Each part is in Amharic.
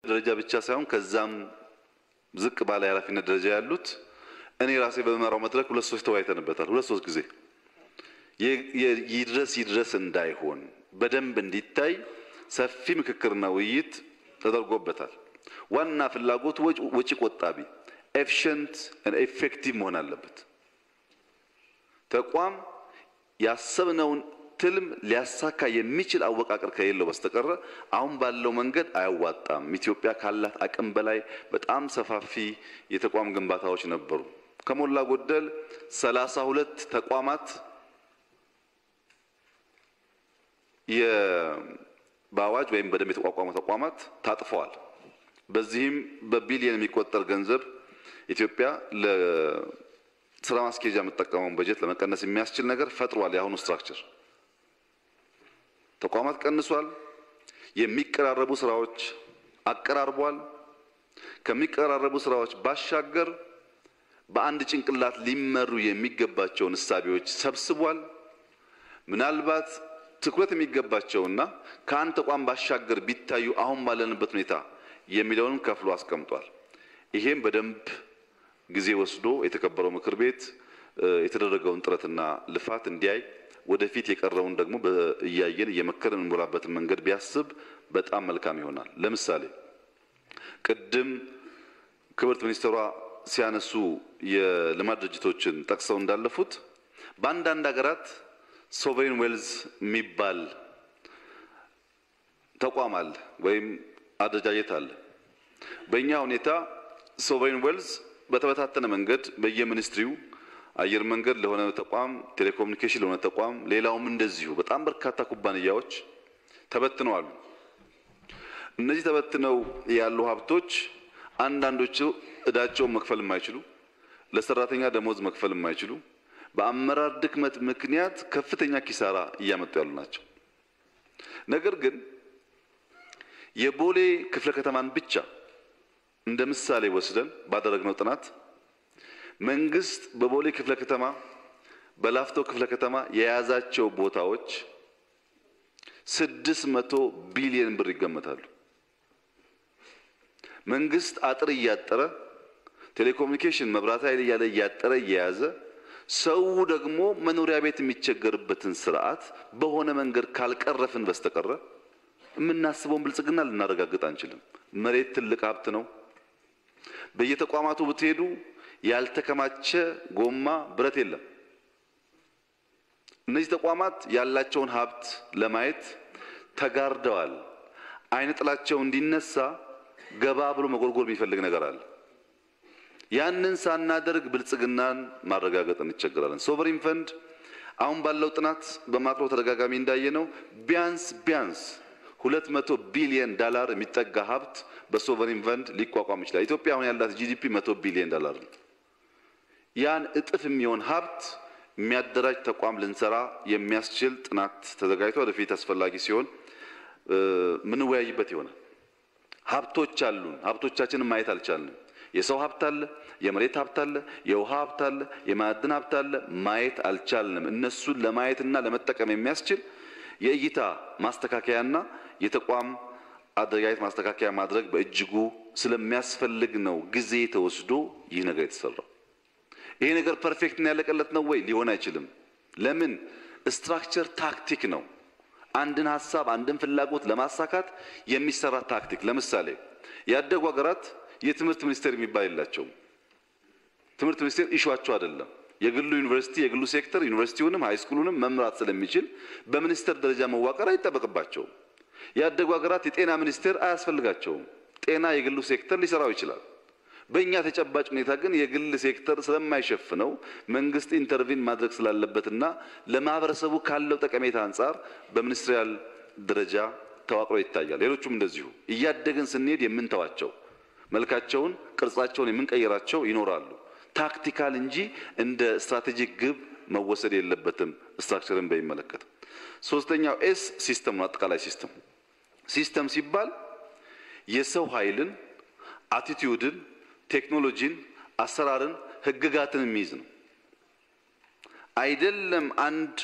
ደረጃ ብቻ ሳይሆን ከዛም ዝቅ ባለ የኃላፊነት ደረጃ ያሉት እኔ ራሴ በመራው መድረክ ሁለት ሶስት ተወያይተንበታል። ሁለት ሶስት ጊዜ ይድረስ ይድረስ እንዳይሆን በደንብ እንዲታይ ሰፊ ምክክርና ውይይት ተደርጎበታል። ዋና ፍላጎቱ ወጪ ቆጣቢ efficient effective መሆን አለበት። ተቋም ያሰብነውን ትልም ሊያሳካ የሚችል አወቃቀር ከሌለው በስተቀረ አሁን ባለው መንገድ አያዋጣም። ኢትዮጵያ ካላት አቅም በላይ በጣም ሰፋፊ የተቋም ግንባታዎች ነበሩ። ከሞላ ጎደል 32 ተቋማት በአዋጅ ወይም በደንብ የተቋቋሙ ተቋማት ታጥፈዋል። በዚህም በቢሊየን የሚቆጠር ገንዘብ ኢትዮጵያ ለስራ ማስኬጃ የምትጠቀመውን በጀት ለመቀነስ የሚያስችል ነገር ፈጥሯል። የአሁኑ structure ተቋማት ቀንሷል። የሚቀራረቡ ስራዎች አቀራርቧል። ከሚቀራረቡ ስራዎች ባሻገር በአንድ ጭንቅላት ሊመሩ የሚገባቸውን እሳቤዎች ሰብስቧል። ምናልባት ትኩረት የሚገባቸውና ከአንድ ተቋም ባሻገር ቢታዩ አሁን ባለንበት ሁኔታ የሚለውን ከፍሎ አስቀምጧል። ይሄም በደንብ ጊዜ ወስዶ የተከበረው ምክር ቤት የተደረገውን ጥረትና ልፋት እንዲያይ ወደፊት የቀረውን ደግሞ እያየን እየመከርን የምንሞላበትን መንገድ ቢያስብ በጣም መልካም ይሆናል። ለምሳሌ ቅድም ክብርት ሚኒስትሯ ሲያነሱ የልማት ድርጅቶችን ጠቅሰው እንዳለፉት በአንዳንድ ሀገራት sovereign wealth የሚባል ተቋም አለ ወይም አደረጃጀት አለ። በእኛ ሁኔታ sovereign wealth በተበታተነ መንገድ በየ ministry ው አየር መንገድ ለሆነ ተቋም፣ ቴሌኮሙኒኬሽን ለሆነ ተቋም፣ ሌላውም እንደዚሁ በጣም በርካታ ኩባንያዎች ተበትነዋል። እነዚህ ተበትነው ያሉ ሀብቶች አንዳንዶቹ እዳቸውን መክፈል የማይችሉ፣ ለሰራተኛ ደሞዝ መክፈል የማይችሉ፣ በአመራር ድክመት ምክንያት ከፍተኛ ኪሳራ እያመጡ ያሉ ናቸው። ነገር ግን የቦሌ ክፍለ ከተማን ብቻ እንደ ምሳሌ ወስደን ባደረግነው ጥናት መንግስት በቦሌ ክፍለ ከተማ፣ በላፍቶ ክፍለ ከተማ የያዛቸው ቦታዎች 600 ቢሊዮን ብር ይገመታሉ። መንግስት አጥር እያጠረ ቴሌኮሙኒኬሽን፣ መብራት ኃይል እያለ እያጠረ እየያዘ ሰው ደግሞ መኖሪያ ቤት የሚቸገርበትን ስርዓት በሆነ መንገድ ካልቀረፍን በስተቀረ የምናስበውን ብልጽግና ልናረጋግጥ አንችልም። መሬት ትልቅ ሀብት ነው። በየተቋማቱ ብትሄዱ ያልተከማቸ ጎማ ብረት የለም። እነዚህ ተቋማት ያላቸውን ሀብት ለማየት ተጋርደዋል። አይነ ጥላቸው እንዲነሳ ገባ ብሎ መጎርጎር የሚፈልግ ነገር አለ። ያንን ሳናደርግ ብልጽግናን ማረጋገጥ እንቸገራለን። Sovereign fund አሁን ባለው ጥናት በ macro ተደጋጋሚ እንዳየነው ቢያንስ ቢያንስ 200 ቢሊዮን ዳላር የሚጠጋ ሀብት በ sovereign fund ሊቋቋም ይችላል። ኢትዮጵያ አሁን ያላት GDP 100 ቢሊዮን ዳላር ነው። ያን እጥፍ የሚሆን ሀብት የሚያደራጅ ተቋም ልንሰራ የሚያስችል ጥናት ተዘጋጅቶ ወደፊት አስፈላጊ ሲሆን ምንወያይበት ይሆናል። ሀብቶች አሉን። ሀብቶቻችንን ማየት አልቻልንም። የሰው ሀብት አለ፣ የመሬት ሀብት አለ፣ የውሃ ሀብት አለ፣ የማዕድን ሀብት አለ። ማየት አልቻልንም። እነሱን ለማየትና ለመጠቀም የሚያስችል የእይታ ማስተካከያና የተቋም አደረጃጀት ማስተካከያ ማድረግ በእጅጉ ስለሚያስፈልግ ነው ጊዜ ተወስዶ ይህ ነገር የተሰራው። ይሄ ነገር perfect እና ያለቀለት ነው ወይ? ሊሆን አይችልም። ለምን? Structure tactic ነው። አንድን ሀሳብ አንድን ፍላጎት ለማሳካት የሚሰራ ታክቲክ። ለምሳሌ ያደጉ ሀገራት የትምህርት ሚኒስቴር የሚባል የላቸውም። ትምህርት ሚኒስቴር issue ዋቸው አይደለም። የግሉ ዩኒቨርሲቲ የግሉ ሴክተር ዩኒቨርሲቲውንም high school ኡንም መምራት ስለሚችል በሚኒስቴር ደረጃ መዋቀር አይጠበቅባቸውም። ያደጉ ሀገራት የጤና ሚኒስቴር አያስፈልጋቸውም። ጤና የግሉ ሴክተር ሊሰራው ይችላል። በእኛ ተጨባጭ ሁኔታ ግን የግል ሴክተር ስለማይሸፍነው መንግስት intervene ማድረግ ስላለበትና ለማህበረሰቡ ካለው ጠቀሜታ አንጻር በ ministerial ደረጃ ተዋቅሮ ይታያል። ሌሎቹም እንደዚሁ እያደግን ስንሄድ የምንተዋቸው መልካቸውን፣ ቅርጻቸውን የምንቀይራቸው ይኖራሉ። Tactical እንጂ እንደ strategic ግብ መወሰድ የለበትም። Structure ን በሚመለከት ሶስተኛው S system ነው። አጠቃላይ system system ሲባል የሰው ኃይልን፣ attitude ን፣ ቴክኖሎጂን፣ አሰራርን፣ ህግጋትን የሚይዝ ነው። አይደለም አንድ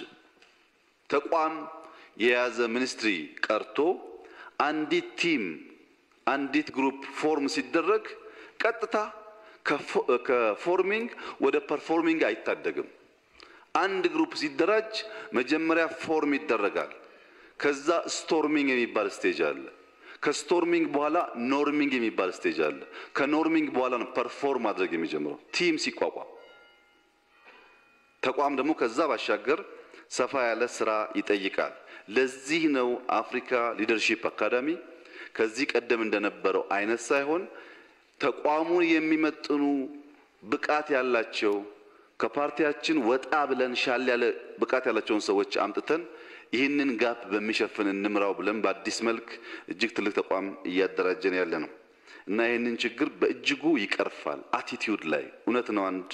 ተቋም የያዘ ministry ቀርቶ አንዲት team አንዲት group form ሲደረግ ቀጥታ ከ forming ወደ performing አይታደግም። አንድ group ሲደራጅ መጀመሪያ form ይደረጋል። ከዛ storming የሚባል stage አለ። ከ storming በኋላ norming የሚባል stage አለ። ከ norming በኋላ ነው perform ማድረግ የሚጀምረው team ሲቋቋም። ተቋም ደግሞ ከዛ ባሻገር ሰፋ ያለ ስራ ይጠይቃል። ለዚህ ነው Africa Leadership Academy ከዚህ ቀደም እንደነበረው አይነት ሳይሆን ተቋሙን የሚመጥኑ ብቃት ያላቸው፣ ከፓርቲያችን ወጣ ብለን ሻል ያለ ብቃት ያላቸውን ሰዎች አምጥተን ይህንን gap በሚሸፍን እንምራው ብለን በአዲስ መልክ እጅግ ትልቅ ተቋም እያደራጀን ያለ ነው እና ይህንን ችግር በእጅጉ ይቀርፋል። Attitude ላይ እውነት ነው። አንድ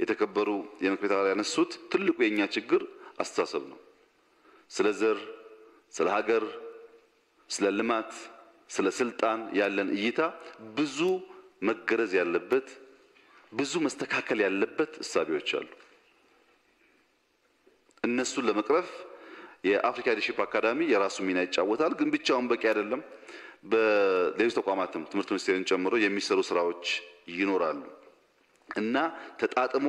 የተከበሩ የምክር ቤት አባል ያነሱት ትልቁ የኛ ችግር አስተሳሰብ ነው። ስለ ዘር፣ ስለ ሀገር፣ ስለ ልማት፣ ስለ ስልጣን ያለን እይታ ብዙ መገረዝ ያለበት፣ ብዙ መስተካከል ያለበት እሳቤዎች አሉ። እነሱን ለመቅረፍ የአፍሪካ Leadership Academy የራሱ ሚና ይጫወታል፣ ግን ብቻውን በቂ አይደለም። በሌሎች ተቋማትም ትምህርት ሚኒስቴርን ጨምሮ የሚሰሩ ስራዎች ይኖራሉ እና ተጣጥሞ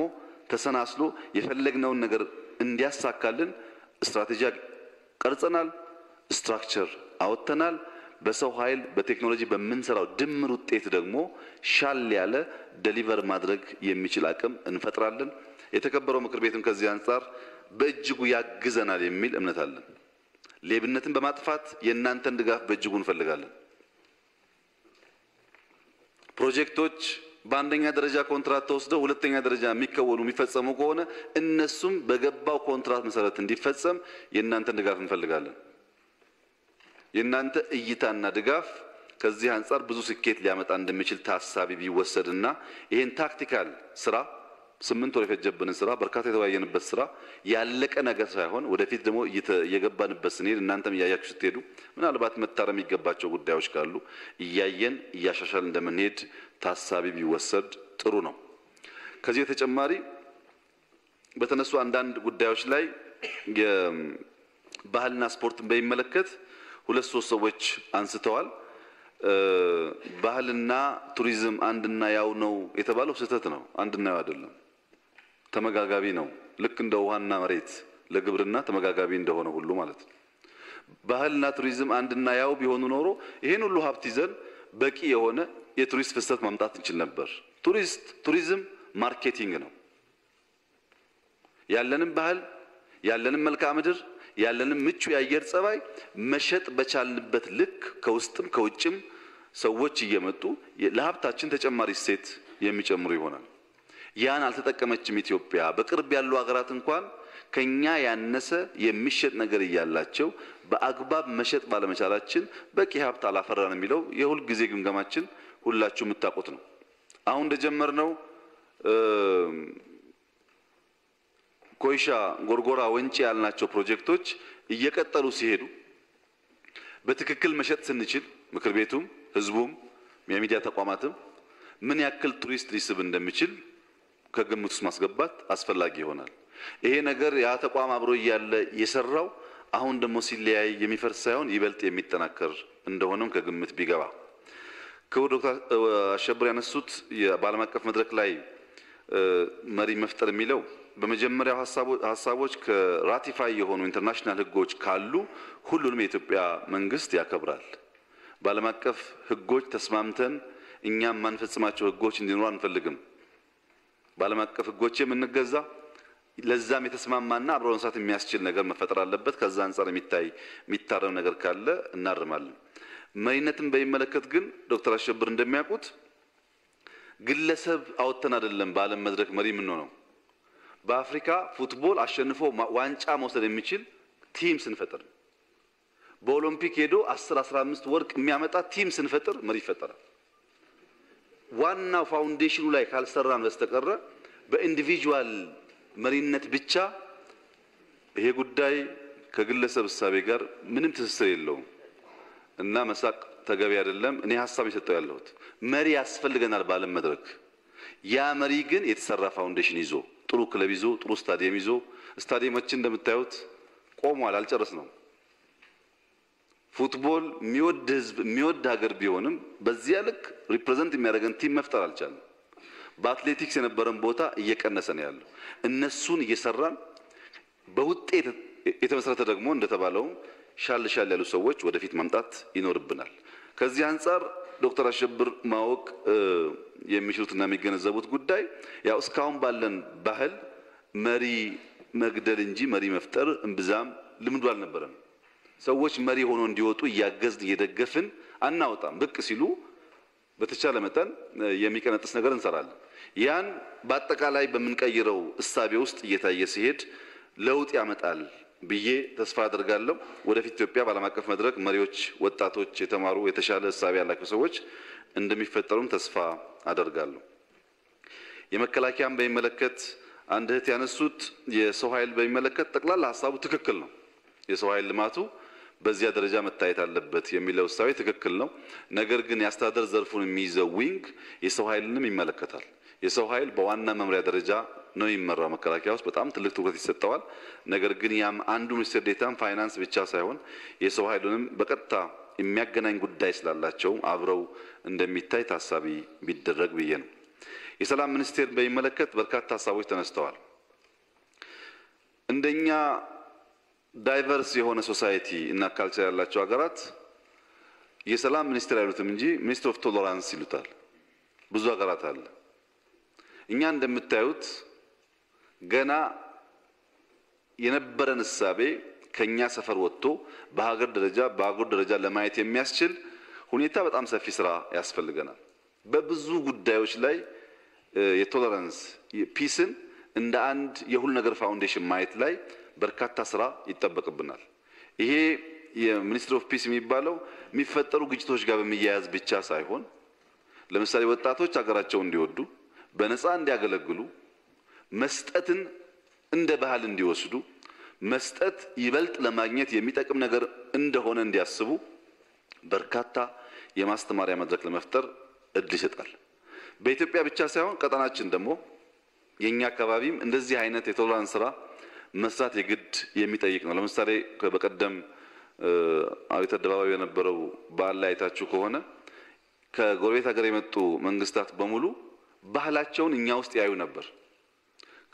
ተሰናስሎ የፈለግነውን ነገር እንዲያሳካልን ስትራቴጂ ቀርጸናል፣ structure አወጥተናል። በሰው ኃይል፣ በቴክኖሎጂ በምንሰራው ድምር ውጤት ደግሞ ሻል ያለ deliver ማድረግ የሚችል አቅም እንፈጥራለን። የተከበረው ምክር ቤትም ከዚህ አንጻር በእጅጉ ያግዘናል የሚል እምነት አለን። ሌብነትን በማጥፋት የእናንተን ድጋፍ በእጅጉ እንፈልጋለን። ፕሮጀክቶች በአንደኛ ደረጃ ኮንትራት ተወስደው ሁለተኛ ደረጃ የሚከወኑ፣ የሚፈጸሙ ከሆነ እነሱም በገባው ኮንትራት መሰረት እንዲፈጸም የእናንተን ድጋፍ እንፈልጋለን። የእናንተ እይታና ድጋፍ ከዚህ አንጻር ብዙ ስኬት ሊያመጣ እንደሚችል ታሳቢ ቢወሰድና ይህን tactical ስራ፣ 8 ወር የፈጀብንን ስራ፣ በርካታ የተወያየንበት ስራ ያለቀ ነገር ሳይሆን ወደፊት ደግሞ እየገባንበት ስንሄድ እናንተም እያያችሁ ስትሄዱ ምናልባት መታረም የሚገባቸው ጉዳዮች ካሉ እያየን እያሻሻል እንደምንሄድ ታሳቢ ቢወሰድ ጥሩ ነው። ከዚህ በተጨማሪ በተነሱ አንዳንድ ጉዳዮች ላይ የባህልና ስፖርትን በሚመለከት ሁለት ሶስት ሰዎች አንስተዋል። ባህልና ቱሪዝም አንድና ያው ነው የተባለው ስህተት ነው። አንድና ያው አይደለም፣ ተመጋጋቢ ነው። ልክ እንደ ውሃና መሬት ለግብርና ተመጋጋቢ እንደሆነ ሁሉ ማለት ነው። ባህልና ቱሪዝም አንድና ያው ቢሆኑ ኖሮ ይሄን ሁሉ ሀብት ይዘን በቂ የሆነ የቱሪስት ፍሰት ማምጣት እንችል ነበር። ቱሪዝም marketing ነው። ያለንም ባህል፣ ያለንም መልክዓ ምድር፣ ያለንም ምቹ የአየር ጸባይ መሸጥ በቻልንበት ልክ ከውስጥም ከውጭም ሰዎች እየመጡ ለሀብታችን ተጨማሪ እሴት የሚጨምሩ ይሆናል። ያን አልተጠቀመችም ኢትዮጵያ። በቅርብ ያሉ ሀገራት እንኳን ከኛ ያነሰ የሚሸጥ ነገር እያላቸው በአግባብ መሸጥ ባለመቻላችን በቂ ሀብት አላፈራን የሚለው የሁል ጊዜ ግምገማችን ሁላችሁ የምታውቁት ነው። አሁን እንደጀመርነው ኮይሻ፣ ጎርጎራ፣ ወንጪ ያልናቸው ፕሮጀክቶች እየቀጠሉ ሲሄዱ በትክክል መሸጥ ስንችል ምክር ቤቱም፣ ህዝቡም፣ የሚዲያ ተቋማትም ምን ያክል ቱሪስት ሊስብ እንደሚችል ከግምት ውስጥ ማስገባት አስፈላጊ ይሆናል። ይሄ ነገር ያ ተቋም አብሮ እያለ የሰራው አሁን ደግሞ ሲለያይ የሚፈርስ ሳይሆን ይበልጥ የሚጠናከር እንደሆነም ከግምት ቢገባ። ክቡር ዶክተር አሸብር ያነሱት በዓለም አቀፍ መድረክ ላይ መሪ መፍጠር የሚለው በመጀመሪያው ሀሳቦች ከ ratify የሆኑ international ህጎች ካሉ ሁሉንም የኢትዮጵያ መንግስት ያከብራል። በዓለም አቀፍ ህጎች ተስማምተን እኛም የማንፈጽማቸው ህጎች እንዲኖሩ አንፈልግም። በዓለም አቀፍ ህጎች የምንገዛ፣ ለዛም የተስማማና አብሮ መስራት የሚያስችል ነገር መፈጠር አለበት። ከዛ አንጻር የሚታይ የሚታረም ነገር ካለ እናርማለን። መሪነትን በሚመለከት ግን ዶክተር አሸብር እንደሚያውቁት ግለሰብ አወጥተን አይደለም በዓለም መድረክ መሪ የምንሆነው። በአፍሪካ football አሸንፎ ዋንጫ መውሰድ የሚችል team ስንፈጥር፣ በኦሎምፒክ ሄዶ 10፣ 15 ወርቅ የሚያመጣ team ስንፈጥር መሪ ይፈጠራል። ዋናው foundation ኑ ላይ ካልሰራን በስተቀረ በ individual መሪነት ብቻ ይሄ ጉዳይ ከግለሰብ እሳቤ ጋር ምንም ትስስር የለውም እና መሳቅ ተገቢ አይደለም። እኔ ሀሳብ የሰጠው ያለሁት መሪ ያስፈልገናል በዓለም መድረክ። ያ መሪ ግን የተሰራ foundation ይዞ፣ ጥሩ ክለብ ይዞ፣ ጥሩ ስታዲየም ይዞ፣ ስታዲየማችን እንደምታዩት ቆሟል፣ አልጨረስነው። Football የሚወድ ህዝብ፣ የሚወድ ሀገር ቢሆንም በዚያ ልክ represent የሚያደርገን team መፍጠር አልቻለም። በአትሌቲክስ የነበረን ቦታ እየቀነሰ ነው ያለው። እነሱን እየሰራን በውጤት የተመሰረተ ደግሞ እንደተባለውም ሻል ሻል ያሉ ሰዎች ወደፊት ማምጣት ይኖርብናል። ከዚህ አንጻር ዶክተር አሸብር ማወቅ የሚችሉትና የሚገነዘቡት ጉዳይ ያው እስካሁን ባለን ባህል መሪ መግደል እንጂ መሪ መፍጠር እምብዛም ልምዱ አልነበረም። ሰዎች መሪ ሆኖ እንዲወጡ እያገዝን እየደገፍን አናወጣም። ብቅ ሲሉ በተቻለ መጠን የሚቀነጥስ ነገር እንሰራለን። ያን በአጠቃላይ በምንቀይረው እሳቤ ውስጥ እየታየ ሲሄድ ለውጥ ያመጣል ብዬ ተስፋ አደርጋለሁ። ወደፊት ኢትዮጵያ በዓለም አቀፍ መድረክ መሪዎች፣ ወጣቶች፣ የተማሩ፣ የተሻለ እሳቤ ያላቸው ሰዎች እንደሚፈጠሩም ተስፋ አደርጋለሁ። የመከላከያን በሚመለከት አንድ እህት ያነሱት የሰው ኃይል በሚመለከት ጠቅላላ ሀሳቡ ትክክል ነው። የሰው ኃይል ልማቱ በዚያ ደረጃ መታየት አለበት የሚለው እሳቤ ትክክል ነው። ነገር ግን የአስተዳደር ዘርፉን የሚይዘው wing የሰው ኃይልንም ይመለከታል። የሰው ኃይል በዋና መምሪያ ደረጃ ነው የሚመራው። መከላከያ ውስጥ በጣም ትልቅ ትኩረት ይሰጠዋል። ነገር ግን ያም አንዱ ሚኒስቴር ዴታም ፋይናንስ ብቻ ሳይሆን የሰው ኃይሉንም በቀጥታ የሚያገናኝ ጉዳይ ስላላቸው አብረው እንደሚታይ ታሳቢ ቢደረግ ብዬ ነው። የሰላም ሚኒስቴር በሚመለከት በርካታ ሀሳቦች ተነስተዋል። እንደኛ diverse የሆነ society እና culture ያላቸው ሀገራት የሰላም ሚኒስቴር አይሉትም እንጂ Ministry of Tolerance ይሉታል። ብዙ ሀገራት አለ። እኛ እንደምታዩት ገና የነበረን እሳቤ ከኛ ሰፈር ወጥቶ በሀገር ደረጃ፣ በአህጉር ደረጃ ለማየት የሚያስችል ሁኔታ በጣም ሰፊ ስራ ያስፈልገናል። በብዙ ጉዳዮች ላይ የ tolerance፣ peace ን እንደ አንድ የሁሉ ነገር foundation ማየት ላይ በርካታ ስራ ይጠበቅብናል። ይሄ የ Ministry of Peace የሚባለው የሚፈጠሩ ግጭቶች ጋር በሚያያዝ ብቻ ሳይሆን ለምሳሌ ወጣቶች ሀገራቸውን እንዲወዱ፣ በነፃ እንዲያገለግሉ፣ መስጠትን እንደ ባህል እንዲወስዱ፣ መስጠት ይበልጥ ለማግኘት የሚጠቅም ነገር እንደሆነ እንዲያስቡ በርካታ የማስተማሪያ መድረክ ለመፍጠር እድል ይሰጣል። በኢትዮጵያ ብቻ ሳይሆን ቀጠናችን ደግሞ የኛ አካባቢም እንደዚህ አይነት የ tolerance ስራ መስራት የግድ የሚጠይቅ ነው። ለምሳሌ በቀደም አብዮት አደባባይ የነበረው በዓል ላይ አይታችሁ ከሆነ ከጎረቤት ሀገር የመጡ መንግስታት በሙሉ ባህላቸውን እኛ ውስጥ ያዩ ነበር።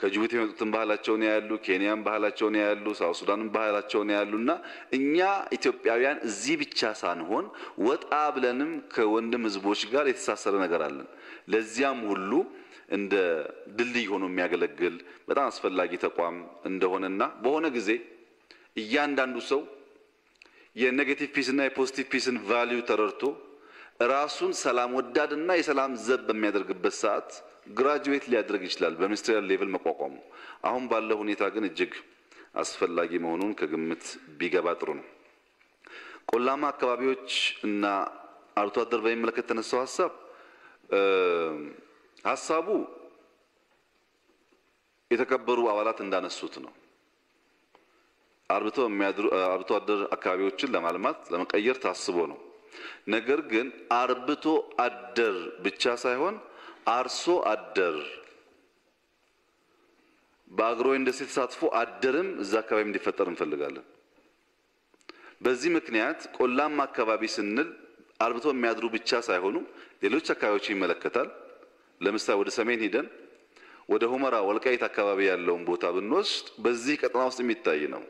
ከጅቡቲ የመጡትን ባህላቸውን ያያሉ፣ ኬንያም ባህላቸውን ያያሉ፣ South ሱዳንም ባህላቸውን ያያሉና እኛ ኢትዮጵያውያን እዚህ ብቻ ሳንሆን ወጣ ብለንም ከወንድም ህዝቦች ጋር የተሳሰረ ነገር አለን። ለዚያም ሁሉ እንደ ድልድይ ሆኖ የሚያገለግል በጣም አስፈላጊ ተቋም እንደሆነና በሆነ ጊዜ እያንዳንዱ ሰው የ negative peace እና የ positive peace ን value ተረድቶ ራሱን ሰላም ወዳድና የሰላም ዘብ በሚያደርግበት ሰዓት graduate ሊያደርግ ይችላል በ ministerial level መቋቋሙ። አሁን ባለው ሁኔታ ግን እጅግ አስፈላጊ መሆኑን ከግምት ቢገባ ጥሩ ነው። ቆላማ አካባቢዎች እና አርብቶ አደር በሚመለከት የተነሳው ሀሳብ፣ ሀሳቡ የተከበሩ አባላት እንዳነሱት ነው። አርብቶ የሚያድሩ አርብቶ አደር አካባቢዎችን ለማልማት፣ ለመቀየር ታስቦ ነው። ነገር ግን አርብቶ አደር ብቻ ሳይሆን አርሶ አደር፣ በ agro industry ተሳትፎ አደርም እዛ አካባቢ እንዲፈጠር እንፈልጋለን። በዚህ ምክንያት ቆላማ አካባቢ ስንል አርብቶ የሚያድሩ ብቻ ሳይሆኑ ሌሎች አካባቢዎች ይመለከታል። ለምሳሌ ወደ ሰሜን ሂደን ወደ ሁመራ፣ ወልቃይት አካባቢ ያለውን ቦታ ብንወስድ በዚህ ቀጠና ውስጥ የሚታይ ነው።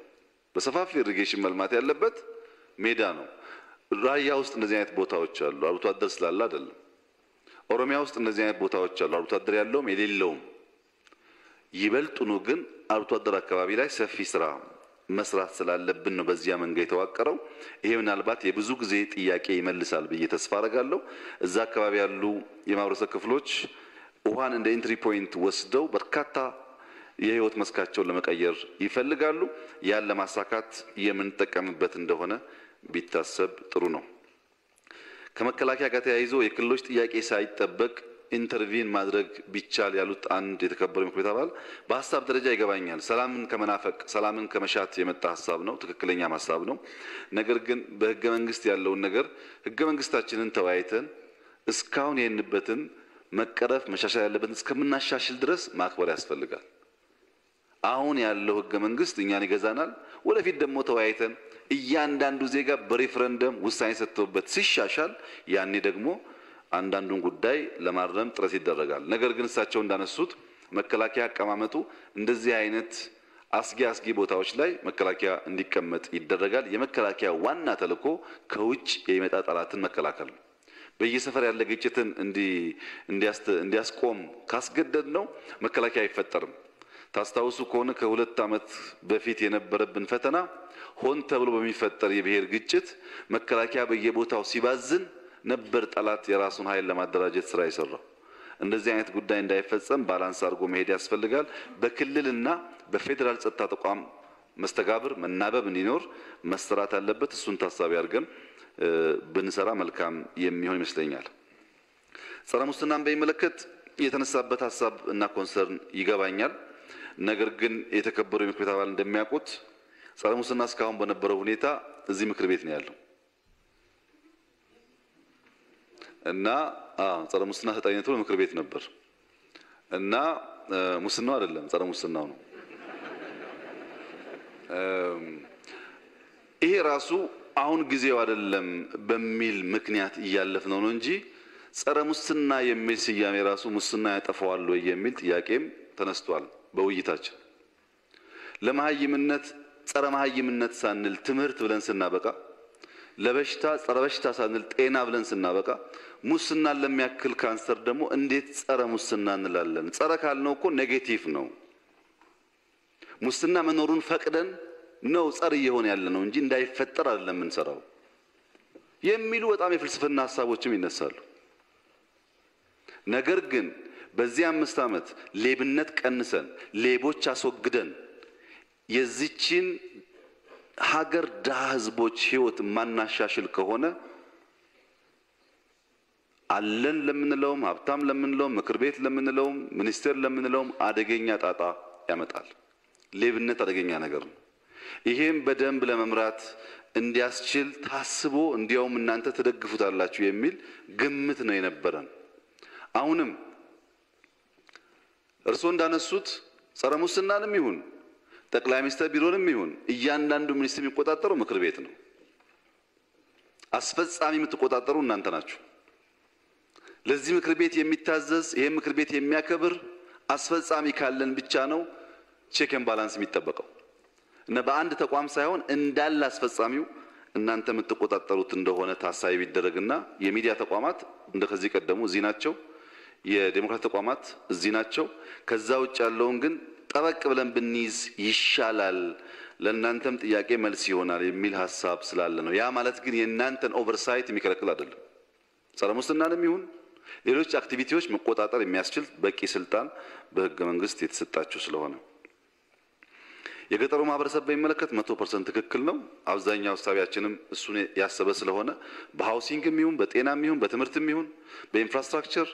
በሰፋፊ irrigation መልማት ያለበት ሜዳ ነው። ራያ ውስጥ እንደዚህ አይነት ቦታዎች አሉ። አርብቶ አደር ስላለ አይደለም። ኦሮሚያ ውስጥ እንደዚህ አይነት ቦታዎች አሉ። አርብቶ አደር ያለውም የሌለውም። ይበልጡኑ ግን አርብቶ አደር አካባቢ ላይ ሰፊ ስራ መስራት ስላለብን ነው በዚያ መንገድ የተዋቀረው። ይሄ ምናልባት የብዙ ጊዜ ጥያቄ ይመልሳል ብዬ ተስፋ አደርጋለሁ። እዛ አካባቢ ያሉ የማህበረሰብ ክፍሎች ውሃን እንደ entry point ወስደው በርካታ የህይወት መስካቸውን ለመቀየር ይፈልጋሉ። ያን ለማሳካት የምንጠቀምበት እንደሆነ ቢታሰብ ጥሩ ነው። ከመከላከያ ጋር ተያይዞ የክልሎች ጥያቄ ሳይጠበቅ intervene ማድረግ ቢቻል ያሉት አንድ የተከበሩ ምክር ቤት አባል በሀሳብ ደረጃ ይገባኛል። ሰላምን ከመናፈቅ፣ ሰላምን ከመሻት የመጣ ሀሳብ ነው፣ ትክክለኛም ሀሳብ ነው። ነገር ግን በህገ መንግስት ያለውን ነገር ህገ መንግስታችንን ተወያይተን እስካሁን የሄድንበትን መቀረፍ መሻሻል ያለበትን እስከምናሻሽል ድረስ ማክበር ያስፈልጋል። አሁን ያለው ህገ መንግስት እኛን ይገዛናል። ወደፊት ደግሞ ተወያይተን እያንዳንዱ ዜጋ በሬፈረንደም ውሳኔ ሰጥቶበት ሲሻሻል ያኔ ደግሞ አንዳንዱን ጉዳይ ለማረም ጥረት ይደረጋል። ነገር ግን እሳቸው እንዳነሱት መከላከያ አቀማመጡ እንደዚህ አይነት አስጊ አስጊ ቦታዎች ላይ መከላከያ እንዲቀመጥ ይደረጋል። የመከላከያ ዋና ተልዕኮ ከውጭ የሚመጣ ጠላትን መከላከል ነው። በየሰፈር ያለ ግጭትን እንዲያስቆም ካስገደድ ነው መከላከያ አይፈጠርም። ታስታውሱ ከሆነ ከ2 ዓመት በፊት የነበረብን ፈተና ሆን ተብሎ በሚፈጠር የብሔር ግጭት መከላከያ በየቦታው ሲባዝን ነበር ጠላት የራሱን ኃይል ለማደራጀት ስራ የሰራው። እንደዚህ አይነት ጉዳይ እንዳይፈጸም balance አድርጎ መሄድ ያስፈልጋል። በክልልና በፌዴራል ጸጥታ ተቋም መስተጋብር መናበብ እንዲኖር መሰራት አለበት። እሱን ታሳቢ አድርገን ብንሰራ መልካም የሚሆን ይመስለኛል። ጸረ ሙስናን በሚመለከት የተነሳበት ሀሳብ እና concern ይገባኛል። ነገር ግን የተከበሩ የምክር ቤት አባል እንደሚያውቁት ጸረ ሙስና እስካሁን በነበረው ሁኔታ እዚህ ምክር ቤት ነው ያለው እና ጸረ ሙስና ተጠሪነቱ ለምክር ቤት ነበር እና ሙስናው አይደለም ጸረ ሙስናው ነው። ይሄ ራሱ አሁን ጊዜው አይደለም በሚል ምክንያት እያለፍነው ነው እንጂ ጸረ ሙስና የሚል ስያሜ ራሱ ሙስና ያጠፋዋል ወይ የሚል ጥያቄም ተነስቷል በውይይታችን። ለመሃይምነት ጸረ መሃይምነት ሳንል ትምህርት ብለን ስናበቃ፣ ለበሽታ ጸረ በሽታ ሳንል ጤና ብለን ስናበቃ፣ ሙስናን ለሚያክል ካንሰር ደግሞ እንዴት ጸረ ሙስና እንላለን? ጸረ ካልነው እኮ negative ነው። ሙስና መኖሩን ፈቅደን ነው ጸር እየሆነ ያለ ነው እንጂ እንዳይፈጠር አይደለም የምንሰራው የሚሉ በጣም የፍልስፍና ሀሳቦችም ይነሳሉ። ነገር ግን በዚህ 5 ዓመት ሌብነት ቀንሰን ሌቦች አስወግደን የዚችን ሀገር ድሃ ህዝቦች ህይወት ማናሻሽል ከሆነ አለን ለምንለውም ሀብታም ለምንለውም ምክር ቤት ለምንለውም ሚኒስቴር ለምንለውም አደገኛ ጣጣ ያመጣል። ሌብነት አደገኛ ነገር ነው። ይሄም በደንብ ለመምራት እንዲያስችል ታስቦ እንዲያውም እናንተ ትደግፉታላችሁ የሚል ግምት ነው የነበረን። አሁንም እርስዎ እንዳነሱት ጸረ ሙስናንም ይሁን ጠቅላይ ሚኒስትር ቢሮንም ይሁን እያንዳንዱ ሚኒስትር የሚቆጣጠረው ምክር ቤት ነው። አስፈጻሚ የምትቆጣጠሩ እናንተ ናችሁ። ለዚህ ምክር ቤት የሚታዘዝ ይሄ ምክር ቤት የሚያከብር አስፈጻሚ ካለን ብቻ ነው check and balance የሚጠበቀው እና በአንድ ተቋም ሳይሆን እንዳለ አስፈጻሚው እናንተ የምትቆጣጠሩት እንደሆነ ታሳቢ ቢደረግና የሚዲያ ተቋማት እንደከዚህ ቀደሙ እዚህ ናቸው፣ የዴሞክራሲ ተቋማት እዚህ ናቸው። ከዛ ውጭ ያለውን ግን ጠበቅ ብለን ብንይዝ ይሻላል፣ ለእናንተም ጥያቄ መልስ ይሆናል የሚል ሀሳብ ስላለ ነው። ያ ማለት ግን የእናንተን oversight የሚከለክል አይደለም። ጸረ ሙስናንም ይሁን ሌሎች activity ዎች መቆጣጠር የሚያስችል በቂ ስልጣን በህገ መንግስት የተሰጣችሁ ስለሆነ የገጠሩ ማህበረሰብ በሚመለከት 100% ትክክል ነው። አብዛኛው ሀሳቢያችንም እሱን ያሰበ ስለሆነ በ housing ም ይሁን በጤናም ይሁን በትምህርትም ይሁን በ infrastructure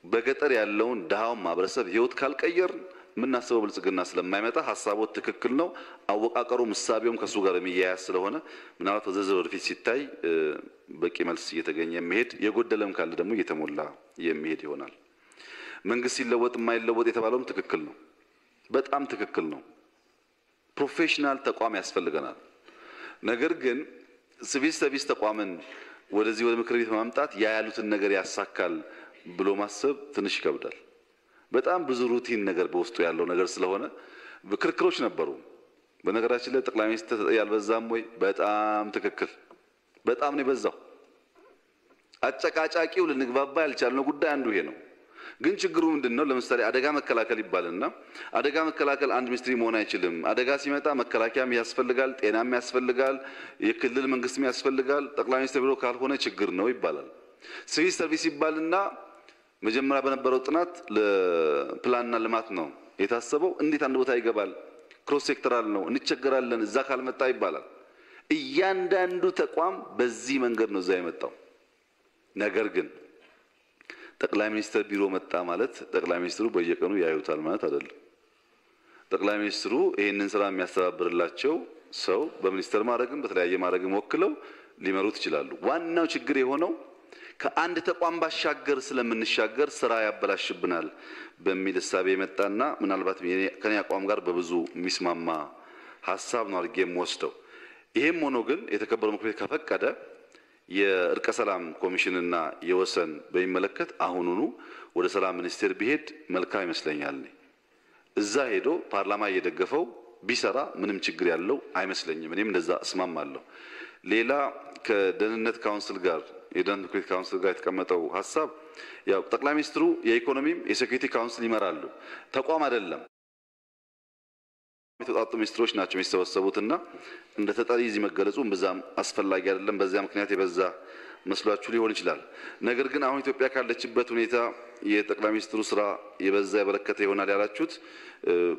በገጠር ያለውን ድሃውን ማህበረሰብ ህይወት ካልቀየር የምናስበው ብልጽግና ስለማይመጣ ሀሳቦት ትክክል ነው። አወቃቀሩ ምሳቢውም ከሱ ጋር የሚያያዝ ስለሆነ ምናልባት በዝርዝር ወደፊት ሲታይ በቂ መልስ እየተገኘ የሚሄድ የጎደለም ካለ ደግሞ እየተሞላ የሚሄድ ይሆናል። መንግስት ሲለወጥ የማይለወጥ የተባለውም ትክክል ነው። በጣም ትክክል ነው። professional ተቋም ያስፈልገናል። ነገር ግን ሲቪል ሰርቪስ ተቋምን ወደዚህ ወደ ምክር ቤት ማምጣት ያ ያሉትን ነገር ያሳካል ብሎ ማሰብ ትንሽ ይከብዳል። በጣም ብዙ routine ነገር በውስጡ ያለው ነገር ስለሆነ ክርክሮች ነበሩ። በነገራችን ላይ ጠቅላይ ሚኒስትር ያልበዛም ወይ? በጣም ትክክል፣ በጣም ነው የበዛው። አጨቃጫቂው ልንግባባ ያልቻልነው ጉዳይ አንዱ ይሄ ነው። ግን ችግሩ ምንድነው? ለምሳሌ አደጋ መከላከል ይባልና አደጋ መከላከል አንድ ministry መሆን አይችልም። አደጋ ሲመጣ መከላከያም ያስፈልጋል፣ ጤናም ያስፈልጋል፣ የክልል መንግስትም ያስፈልጋል። ጠቅላይ ሚኒስትር ቢሮ ካልሆነ ችግር ነው ይባላል። ሲቪል ሰርቪስ ይባልና መጀመሪያ በነበረው ጥናት ለፕላንና ልማት ነው የታሰበው። እንዴት አንድ ቦታ ይገባል? cross sectoral ነው፣ እንቸገራለን እዛ ካልመጣ ይባላል። እያንዳንዱ ተቋም በዚህ መንገድ ነው እዛ የመጣው። ነገር ግን ጠቅላይ ሚኒስትር ቢሮ መጣ ማለት ጠቅላይ ሚኒስትሩ በየቀኑ ያዩታል ማለት አይደለም። ጠቅላይ ሚኒስትሩ ይሄንን ስራ የሚያስተባብርላቸው ሰው በሚኒስትር ማድረግም በተለያየ ማድረግም ወክለው ሊመሩት ይችላሉ። ዋናው ችግር የሆነው ከአንድ ተቋም ባሻገር ስለምንሻገር ስራ ያበላሽብናል በሚል እሳቤ የመጣና ምናልባት ከኔ አቋም ጋር በብዙ የሚስማማ ሀሳብ ነው አድርጌ የምወስደው። ይሄም ሆኖ ግን የተከበረው ምክር ቤት ከፈቀደ የእርቀ ሰላም ኮሚሽንና የወሰን በሚመለከት አሁኑኑ ወደ ሰላም ሚኒስቴር ቢሄድ መልካም ይመስለኛል። እዛ ሄዶ ፓርላማ እየደገፈው ቢሰራ ምንም ችግር ያለው አይመስለኝም። እኔም እንደዛ እስማማለሁ። ሌላ ከደህንነት council ጋር የደህንነት ምክር ቤት council ጋር የተቀመጠው ሀሳብ ያው ጠቅላይ ሚኒስትሩ የኢኮኖሚም የ security council ይመራሉ። ተቋም አይደለም፣ የተውጣጡ ሚኒስትሮች ናቸው የሚሰበሰቡትና እንደ ተጠሪ እዚህ መገለጹ እምብዛም አስፈላጊ አይደለም። በዚያ ምክንያት የበዛ መስሏችሁ ሊሆን ይችላል። ነገር ግን አሁን ኢትዮጵያ ካለችበት ሁኔታ የጠቅላይ ሚኒስትሩ ስራ የበዛ የበረከተ ይሆናል ያላችሁት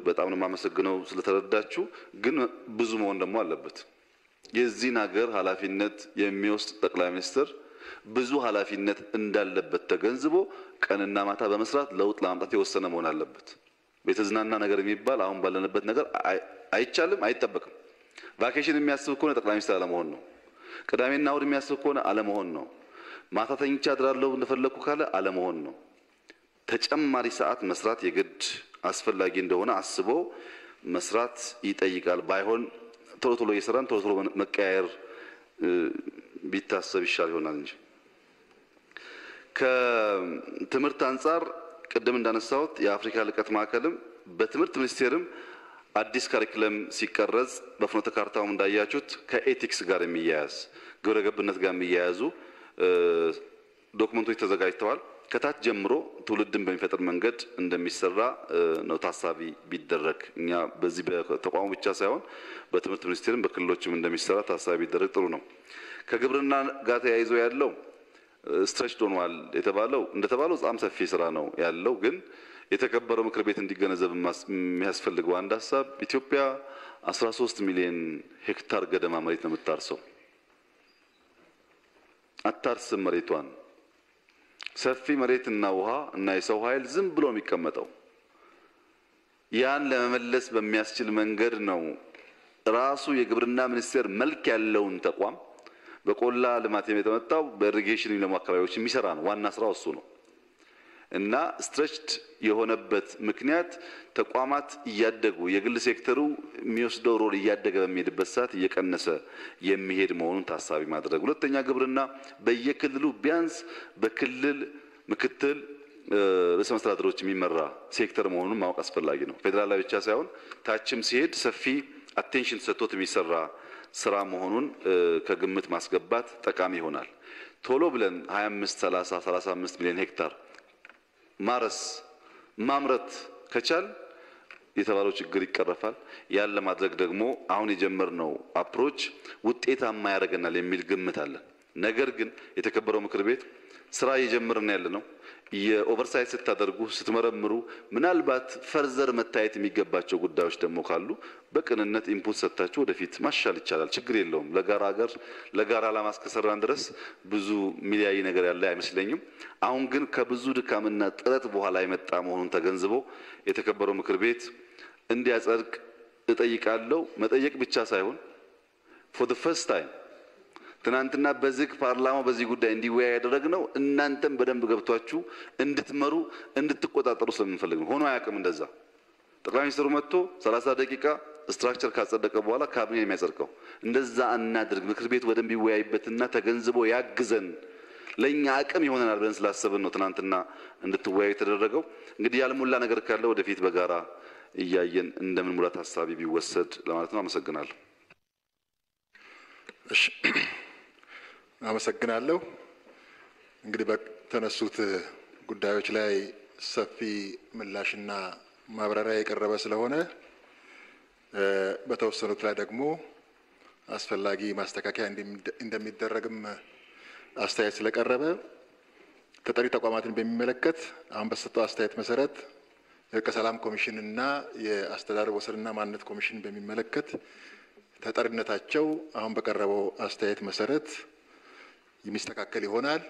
በጣም ነው የማመሰግነው ስለተረዳችሁ። ግን ብዙ መሆን ደግሞ አለበት። የዚህን ሀገር ኃላፊነት የሚወስድ ጠቅላይ ሚኒስትር ብዙ ኃላፊነት እንዳለበት ተገንዝቦ ቀንና ማታ በመስራት ለውጥ ለማምጣት የወሰነ መሆን አለበት። የተዝናና ነገር የሚባል አሁን ባለንበት ነገር አይቻልም፣ አይጠበቅም። Vacation የሚያስብ ከሆነ ጠቅላይ ሚኒስትር አለመሆን ነው። ቅዳሜና እሁድ የሚያስብ ከሆነ አለመሆን ነው። ማታ ተኝቼ አድራለሁ እንደፈለኩ ካለ አለመሆን ነው። ተጨማሪ ሰዓት መስራት የግድ አስፈላጊ እንደሆነ አስቦ መስራት ይጠይቃል። ባይሆን ቶሎ ቶሎ እየሰራን ቶሎ ቶሎ መቀያየር ቢታሰብ ይሻል ይሆናል እንጂ። ከትምህርት አንጻር ቅድም እንዳነሳሁት የአፍሪካ ልቀት ማዕከልም በትምህርት ሚኒስቴርም አዲስ curriculum ሲቀረጽ በፍኖተ ካርታውም እንዳያችሁት ከ ethics ጋር የሚያያዝ፣ ግብረ ገብነት ጋር የሚያያዙ document ኦች ተዘጋጅተዋል። ከታች ጀምሮ ትውልድን በሚፈጥር መንገድ እንደሚሰራ ነው ታሳቢ ቢደረግ። እኛ በዚህ በተቋሙ ብቻ ሳይሆን በትምህርት ሚኒስቴርም በክልሎችም እንደሚሰራ ታሳቢ ቢደረግ ጥሩ ነው። ከግብርና ጋር ተያይዞ ያለው stretch ሆኗል የተባለው፣ እንደተባለው በጣም ሰፊ ስራ ነው ያለው። ግን የተከበረው ምክር ቤት እንዲገነዘብ የሚያስፈልገው አንድ ሀሳብ ኢትዮጵያ 13 ሚሊዮን ሄክታር ገደማ መሬት ነው የምታርሰው። አታርስም መሬቷን። ሰፊ መሬትና ውሃ እና የሰው ኃይል ዝም ብሎ የሚቀመጠው ያን ለመመለስ በሚያስችል መንገድ ነው። ራሱ የግብርና ሚኒስቴር መልክ ያለውን ተቋም በቆላ ልማት የተመጣው በ irrigation የሚለሙ አካባቢዎች የሚሰራ ነው። ዋና ስራው እሱ ነው። እና stretched የሆነበት ምክንያት ተቋማት እያደጉ የግል ሴክተሩ የሚወስደው role እያደገ በሚሄድበት ሰዓት እየቀነሰ የሚሄድ መሆኑን ታሳቢ ማድረግ። ሁለተኛ ግብርና በየክልሉ ቢያንስ በክልል ምክትል ርዕሰ መስተዳድሮች የሚመራ ሴክተር መሆኑን ማወቅ አስፈላጊ ነው። ፌዴራል ላይ ብቻ ሳይሆን ታችም ሲሄድ ሰፊ attention ተሰጥቶት የሚሰራ ስራ መሆኑን ከግምት ማስገባት ጠቃሚ ይሆናል። ቶሎ ብለን 25፣ 30፣ 35 ሚሊዮን ሄክታር ማረስ ማምረት ከቻል የተባለው ችግር ይቀረፋል። ያን ለማድረግ ደግሞ አሁን የጀመርነው approach ውጤታማ ያደርገናል የሚል ግምት አለን። ነገር ግን የተከበረው ምክር ቤት ስራ እየጀመርን ያለ ነው። የ oversight ስታደርጉ፣ ስትመረምሩ ምናልባት further መታየት የሚገባቸው ጉዳዮች ደግሞ ካሉ በቅንነት input ሰጥታችሁ ወደፊት ማሻል ይቻላል። ችግር የለውም። ለጋራ ሀገር ለጋራ ዓላማ እስከሰራን ድረስ ብዙ ሚሊያይ ነገር ያለ አይመስለኝም። አሁን ግን ከብዙ ድካምና ጥረት በኋላ የመጣ መሆኑን ተገንዝቦ የተከበረው ምክር ቤት እንዲያጸድቅ እጠይቃለሁ። መጠየቅ ብቻ ሳይሆን for the first time ትናንትና በዝግ ፓርላማው በዚህ ጉዳይ እንዲወያይ ያደረግነው እናንተም በደንብ ገብቷችሁ እንድትመሩ፣ እንድትቆጣጠሩ ስለምንፈልግ ነው። ሆኖ አያውቅም እንደዛ። ጠቅላይ ሚኒስትሩ መጥቶ 30 ደቂቃ structure ካጸደቀ በኋላ ካቢኔ የሚያጸድቀው። እንደዛ አናድርግ። ምክር ቤቱ በደንብ ይወያይበትና ተገንዝቦ ያግዘን፣ ለእኛ አቅም ይሆነናል ብለን ስላሰብን ነው ትናንትና እንድትወያዩ የተደረገው። እንግዲህ ያልሞላ ነገር ካለ ወደፊት በጋራ እያየን እንደምንሙላ ታሳቢ ቢወሰድ ለማለት ነው። አመሰግናለሁ። እሺ፣ አመሰግናለሁ። እንግዲህ በተነሱት ጉዳዮች ላይ ሰፊ ምላሽና ማብራሪያ የቀረበ ስለሆነ በተወሰኑት ላይ ደግሞ አስፈላጊ ማስተካከያ እንደሚደረግም አስተያየት ስለቀረበ ተጠሪ ተቋማትን በሚመለከት አሁን በተሰጠው አስተያየት መሰረት የእርቀ ሰላም ኮሚሽንና የአስተዳደር ወሰንና ማንነት ኮሚሽን በሚመለከት ተጠሪነታቸው አሁን በቀረበው አስተያየት መሰረት የሚስተካከል ይሆናል።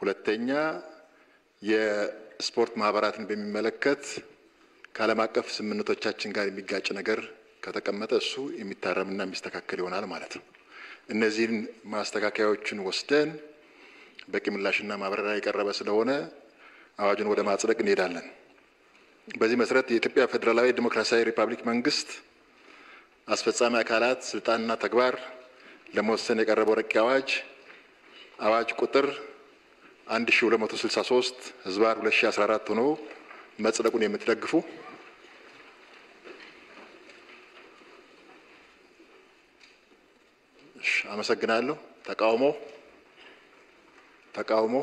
ሁለተኛ የስፖርት ማህበራትን በሚመለከት ከዓለም አቀፍ ስምምነቶቻችን ጋር የሚጋጭ ነገር ከተቀመጠ እሱ የሚታረምና የሚስተካከል ይሆናል ማለት ነው። እነዚህን ማስተካከያዎችን ወስደን በቂ ምላሽና ማብራሪያ የቀረበ ስለሆነ አዋጁን ወደ ማጽደቅ እንሄዳለን። በዚህ መሰረት የኢትዮጵያ ፌዴራላዊ ዲሞክራሲያዊ ሪፐብሊክ መንግስት አስፈጻሚ አካላት ስልጣንና ተግባር ለመወሰን የቀረበው ረቂቅ አዋጅ አዋጅ ቁጥር 1263 ህዝባር 2014 ሆኖ መጽደቁን የምትደግፉ? አመሰግናለሁ። ተቃውሞ? ተቃውሞ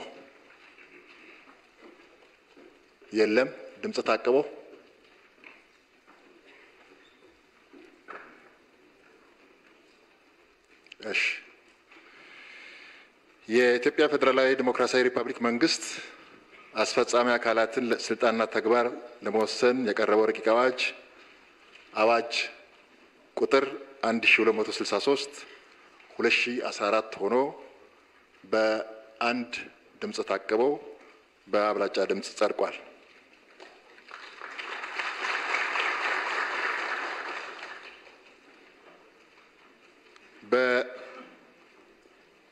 የለም። ድምጽ ታቅቦ? እሺ። የኢትዮጵያ ፌዴራላዊ ዲሞክራሲያዊ ሪፐብሊክ መንግስት አስፈጻሚ አካላትን ስልጣንና ተግባር ለመወሰን የቀረበው ረቂቅ አዋጅ አዋጅ ቁጥር 1263 2014 ሆኖ በአንድ ድምጽ ታቅቦ በአብላጫ ድምጽ ጸድቋል።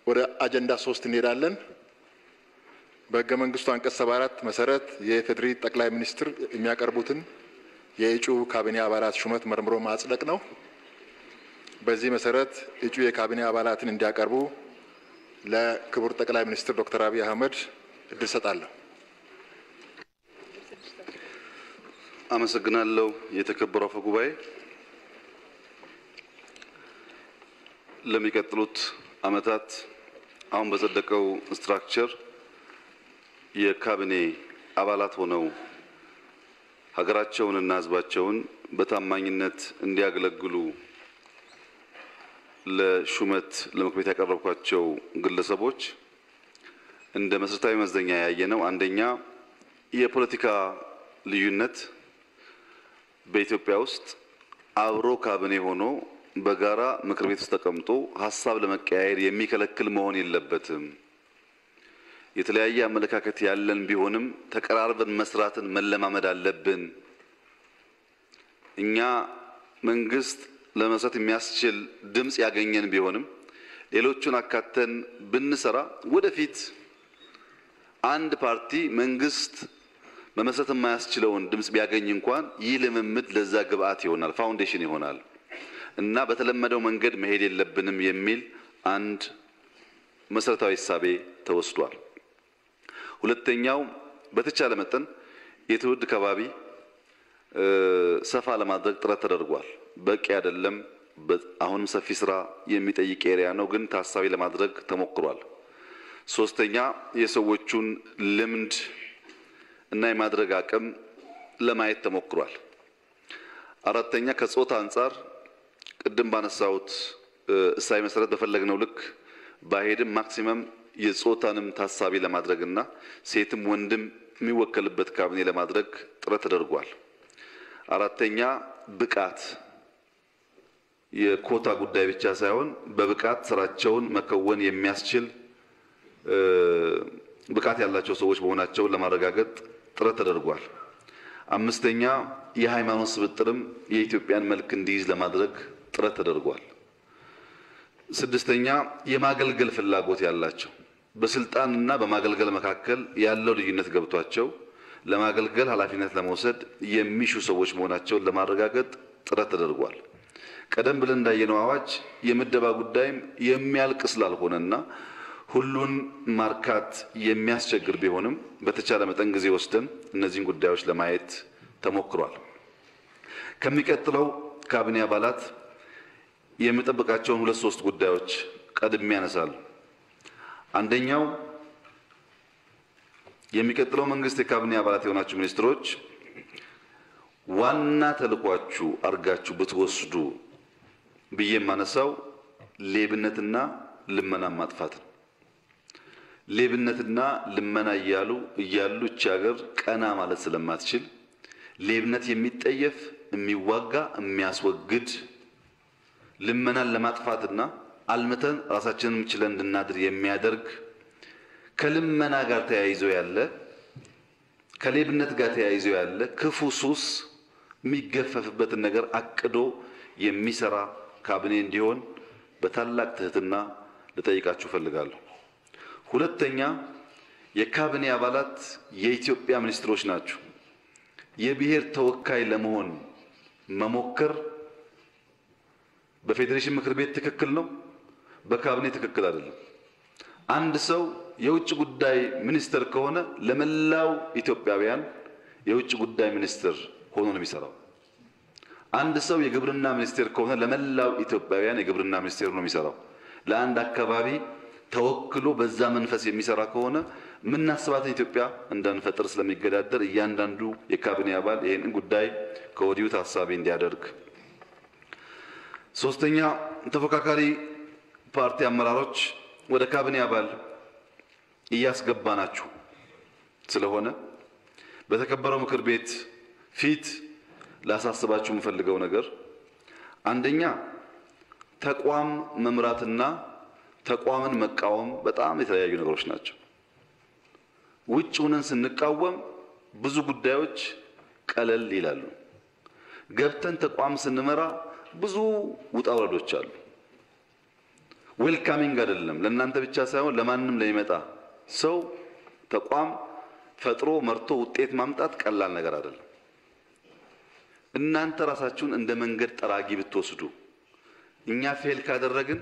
ወደ አጀንዳ 3 እንሄዳለን። በህገ መንግስቱ አንቀጽ 74 መሰረት የኢፌዴሪ ጠቅላይ ሚኒስትር የሚያቀርቡትን የእጩ ካቢኔ አባላት ሹመት መርምሮ ማጽደቅ ነው። በዚህ መሰረት እጩ የካቢኔ አባላትን እንዲያቀርቡ ለክቡር ጠቅላይ ሚኒስትር ዶክተር አብይ አህመድ እድል ሰጣለሁ። አመሰግናለሁ። የተከበረው አፈ ጉባኤ፣ ለሚቀጥሉት አመታት አሁን በጸደቀው structure የካቢኔ አባላት ሆነው ሀገራቸውንና ህዝባቸውን በታማኝነት እንዲያገለግሉ ለሹመት ለምክር ቤት ያቀረብኳቸው ግለሰቦች እንደ መሰረታዊ መመዘኛ ያየነው አንደኛ የፖለቲካ ልዩነት በኢትዮጵያ ውስጥ አብሮ ካቢኔ ሆኖ በጋራ ምክር ቤት ውስጥ ተቀምጦ ሀሳብ ለመቀያየር የሚከለክል መሆን የለበትም። የተለያየ አመለካከት ያለን ቢሆንም ተቀራርበን መስራትን መለማመድ አለብን። እኛ መንግስት ለመስራት የሚያስችል ድምጽ ያገኘን ቢሆንም ሌሎቹን አካተን ብንሰራ ወደፊት አንድ ፓርቲ መንግስት መመስረት የማያስችለውን ድምጽ ቢያገኝ እንኳን ይህ ልምምድ ለዛ ግብአት ይሆናል፣ foundation ይሆናል እና በተለመደው መንገድ መሄድ የለብንም የሚል አንድ መሰረታዊ እሳቤ ተወስዷል። ሁለተኛው በተቻለ መጠን የትውልድ ከባቢ ሰፋ ለማድረግ ጥረት ተደርጓል። በቂ አይደለም፣ አሁንም ሰፊ ስራ የሚጠይቅ area ነው፣ ግን ታሳቢ ለማድረግ ተሞክሯል። ሶስተኛ የሰዎቹን ልምድ እና የማድረግ አቅም ለማየት ተሞክሯል። አራተኛ ከጾታ አንጻር ቅድም ባነሳሁት እሳቤ መሰረት በፈለግነው ልክ ባይሄድም maximum የጾታንም ታሳቢ ለማድረግና ሴትም ወንድም የሚወከልበት ካቢኔ ለማድረግ ጥረት ተደርጓል። አራተኛ ብቃት፣ የኮታ ጉዳይ ብቻ ሳይሆን በብቃት ስራቸውን መከወን የሚያስችል ብቃት ያላቸው ሰዎች መሆናቸውን ለማረጋገጥ ጥረት ተደርጓል። አምስተኛ የሃይማኖት ስብጥርም የኢትዮጵያን መልክ እንዲይዝ ለማድረግ ጥረት ተደርጓል። ስድስተኛ የማገልገል ፍላጎት ያላቸው በስልጣንና በማገልገል መካከል ያለው ልዩነት ገብቷቸው ለማገልገል ኃላፊነት ለመውሰድ የሚሹ ሰዎች መሆናቸውን ለማረጋገጥ ጥረት ተደርጓል። ቀደም ብለን እንዳየነው አዋጅ የምደባ ጉዳይም የሚያልቅ ስላልሆነና ሁሉን ማርካት የሚያስቸግር ቢሆንም በተቻለ መጠን ጊዜ ወስደን እነዚህን ጉዳዮች ለማየት ተሞክሯል። ከሚቀጥለው ካቢኔ አባላት የምጠብቃቸውን ሁለት ሶስት ጉዳዮች ቀድሜ ያነሳለሁ። አንደኛው የሚቀጥለው መንግስት የካቢኔ አባላት የሆናችሁ ሚኒስትሮች ዋና ተልኳችሁ አርጋችሁ ብትወስዱ ብዬ የማነሳው ሌብነትና ልመና ማጥፋት ነው። ሌብነትና ልመና እያሉ እቺ ሀገር ቀና ማለት ስለማትችል ሌብነት የሚጠየፍ የሚዋጋ የሚያስወግድ ልመናን ለማጥፋትና አልምተን ራሳችንን ችለን እንድናድር የሚያደርግ ከልመና ጋር ተያይዞ ያለ ከሌብነት ጋር ተያይዞ ያለ ክፉ ሱስ የሚገፈፍበትን ነገር አቅዶ የሚሰራ ካቢኔ እንዲሆን በታላቅ ትህትና ልጠይቃችሁ እፈልጋለሁ። ሁለተኛ የካቢኔ አባላት የኢትዮጵያ ሚኒስትሮች ናቸው። የብሔር ተወካይ ለመሆን መሞከር በፌዴሬሽን ምክር ቤት ትክክል ነው፣ በካቢኔ ትክክል አይደለም። አንድ ሰው የውጭ ጉዳይ ሚኒስትር ከሆነ ለመላው ኢትዮጵያውያን የውጭ ጉዳይ ሚኒስትር ሆኖ ነው የሚሰራው። አንድ ሰው የግብርና ሚኒስቴር ከሆነ ለመላው ኢትዮጵያውያን የግብርና ሚኒስቴር ነው የሚሰራው። ለአንድ አካባቢ ተወክሎ በዛ መንፈስ የሚሰራ ከሆነ የምናስባትን ኢትዮጵያ እንዳንፈጥር ስለሚገዳደር እያንዳንዱ የካቢኔ አባል ይህንን ጉዳይ ከወዲሁ ታሳቢ እንዲያደርግ። ሶስተኛ፣ ተፎካካሪ ፓርቲ አመራሮች ወደ ካቢኔ አባል እያስገባናችሁ ስለሆነ በተከበረው ምክር ቤት ፊት ላሳስባችሁ የምፈልገው ነገር አንደኛ፣ ተቋም መምራትና ተቋምን መቃወም በጣም የተለያዩ ነገሮች ናቸው። ውጭ ሆነን ስንቃወም ብዙ ጉዳዮች ቀለል ይላሉ። ገብተን ተቋም ስንመራ ብዙ ውጣ ውረዶች አሉ። Welcoming አይደለም። ለእናንተ ብቻ ሳይሆን ለማንም ለሚመጣ ሰው ተቋም ፈጥሮ መርቶ ውጤት ማምጣት ቀላል ነገር አይደለም። እናንተ ራሳችሁን እንደ መንገድ ጠራጊ ብትወስዱ፣ እኛ fail ካደረግን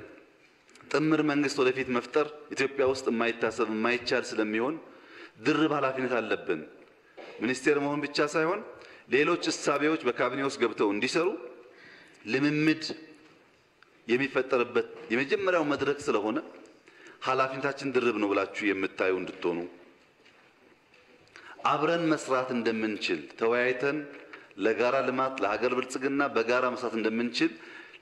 ጥምር መንግስት ወደፊት መፍጠር ኢትዮጵያ ውስጥ የማይታሰብ፣ የማይቻል ስለሚሆን ድርብ ኃላፊነት አለብን። ሚኒስቴር መሆን ብቻ ሳይሆን ሌሎች እሳቤዎች በካቢኔ ውስጥ ገብተው እንዲሰሩ ልምምድ የሚፈጠርበት የመጀመሪያው መድረክ ስለሆነ ኃላፊነታችን ድርብ ነው ብላችሁ የምታዩ እንድትሆኑ፣ አብረን መስራት እንደምንችል፣ ተወያይተን ለጋራ ልማት፣ ለሀገር ብልጽግና በጋራ መስራት እንደምንችል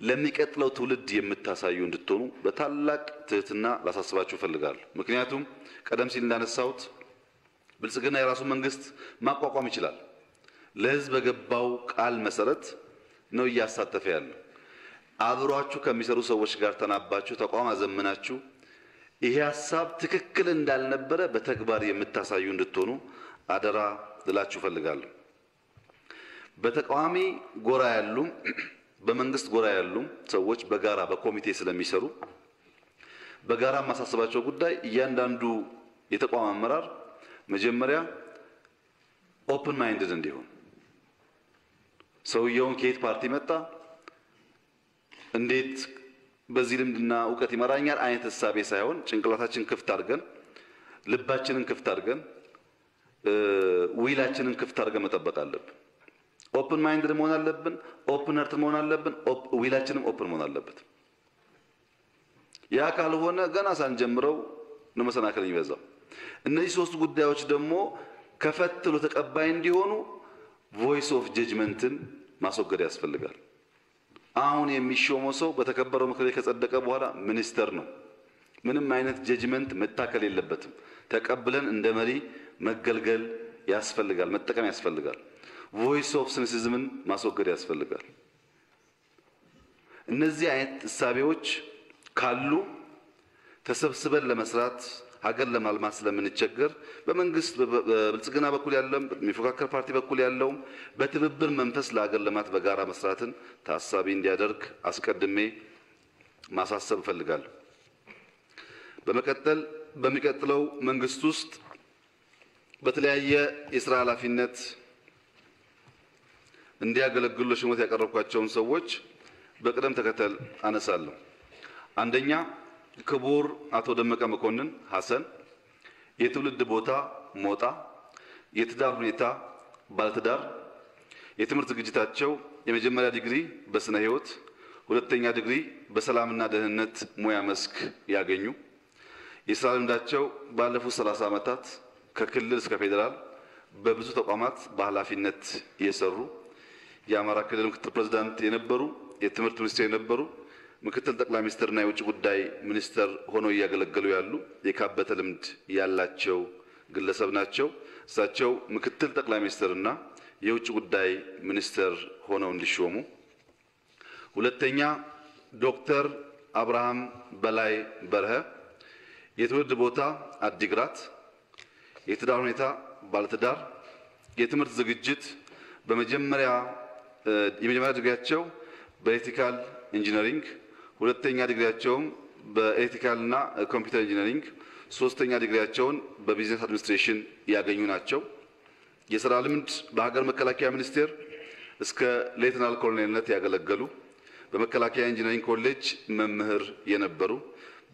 ለሚቀጥለው ትውልድ የምታሳዩ እንድትሆኑ በታላቅ ትህትና ላሳስባችሁ እፈልጋለሁ። ምክንያቱም ቀደም ሲል እንዳነሳሁት ብልጽግና የራሱን መንግስት ማቋቋም ይችላል። ለህዝብ በገባው ቃል መሰረት ነው እያሳተፈ ያለው። አብሯችሁ ከሚሰሩ ሰዎች ጋር ተናባችሁ፣ ተቋም አዘምናችሁ፣ ይሄ ሀሳብ ትክክል እንዳልነበረ በተግባር የምታሳዩ እንድትሆኑ አደራ ልላችሁ እፈልጋለሁ። በተቃዋሚ ጎራ ያሉም በመንግስት ጎራ ያሉም ሰዎች በጋራ በኮሚቴ ስለሚሰሩ በጋራ የማሳስባቸው ጉዳይ እያንዳንዱ የተቋም አመራር መጀመሪያ open minded እንዲሆን፣ ሰውየውን ከየት ፓርቲ መጣ፣ እንዴት በዚህ ልምድና እውቀት ይመራኛል አይነት እሳቤ ሳይሆን ጭንቅላታችን ክፍት አድርገን፣ ልባችንን ክፍት አድርገን፣ will ኣችንን ክፍት አድርገን መጠበቅ አለብን። Open mind መሆን አለብን። Open heart መሆን አለብን። Will ኣችንም open መሆን አለበት። ያ ካልሆነ ገና ሳንጀምረው ነው መሰናክል የሚበዛው። እነዚህ ሶስት ጉዳዮች ደግሞ ከፈት ብሎ ተቀባይ እንዲሆኑ voice of judgment ን ማስወገድ ያስፈልጋል። አሁን የሚሾመው ሰው በተከበረው ምክር ቤት ከጸደቀ በኋላ ሚኒስተር ነው። ምንም አይነት judgment መታከል የለበትም። ተቀብለን እንደ መሪ መገልገል ያስፈልጋል፣ መጠቀም ያስፈልጋል። Voice of cynicism ን ማስወገድ ያስፈልጋል። እነዚህ አይነት እሳቤዎች ካሉ ተሰብስበን ለመስራት፣ ሀገር ለማልማት ስለምንቸገር በመንግስት በብልጽግና በኩል ያለውም በሚፎካከር ፓርቲ በኩል ያለውም በትብብር መንፈስ ለሀገር ልማት በጋራ መስራትን ታሳቢ እንዲያደርግ አስቀድሜ ማሳሰብ እፈልጋለሁ። በመቀጠል በሚቀጥለው መንግስት ውስጥ በተለያየ የስራ ኃላፊነት እንዲያገለግሉ ለሹመት ያቀረብኳቸውን ሰዎች በቅደም ተከተል አነሳለሁ። አንደኛ፣ ክቡር አቶ ደመቀ መኮንን ሐሰን፣ የትውልድ ቦታ ሞጣ፣ የትዳር ሁኔታ ባለትዳር፣ የትምህርት ዝግጅታቸው የመጀመሪያ ዲግሪ በስነ ህይወት፣ ሁለተኛ ዲግሪ በሰላምና ደህንነት ሙያ መስክ ያገኙ፣ የስራ ልምዳቸው ባለፉት 30 ዓመታት ከክልል እስከ ፌዴራል በብዙ ተቋማት በኃላፊነት የሰሩ፣ የአማራ ክልል ምክትል ፕሬዚዳንት የነበሩ፣ የትምህርት ሚኒስቴር የነበሩ፣ ምክትል ጠቅላይ ሚኒስትርና የውጭ ጉዳይ ሚኒስትር ሆነው እያገለገሉ ያሉ የካበተ ልምድ ያላቸው ግለሰብ ናቸው። እሳቸው ምክትል ጠቅላይ ሚኒስትርና የውጭ ጉዳይ ሚኒስትር ሆነው እንዲሾሙ። ሁለተኛ፣ ዶክተር አብርሃም በላይ በርሀ፣ የትውልድ ቦታ አዲግራት፣ የትዳር ሁኔታ ባለትዳር፣ የትምህርት ዝግጅት የመጀመሪያ ዲግሪያቸው በ electrical engineering፣ ሁለተኛ ዲግሪያቸውም በ electrical ና computer engineering፣ ሶስተኛ ዲግሪያቸውን በ business administration ያገኙ ናቸው። የስራ ልምድ በሀገር መከላከያ ሚኒስቴር እስከ ሌተናል ኮሎኔልነት ያገለገሉ፣ በመከላከያ ኢንጂነሪንግ ኮሌጅ መምህር የነበሩ፣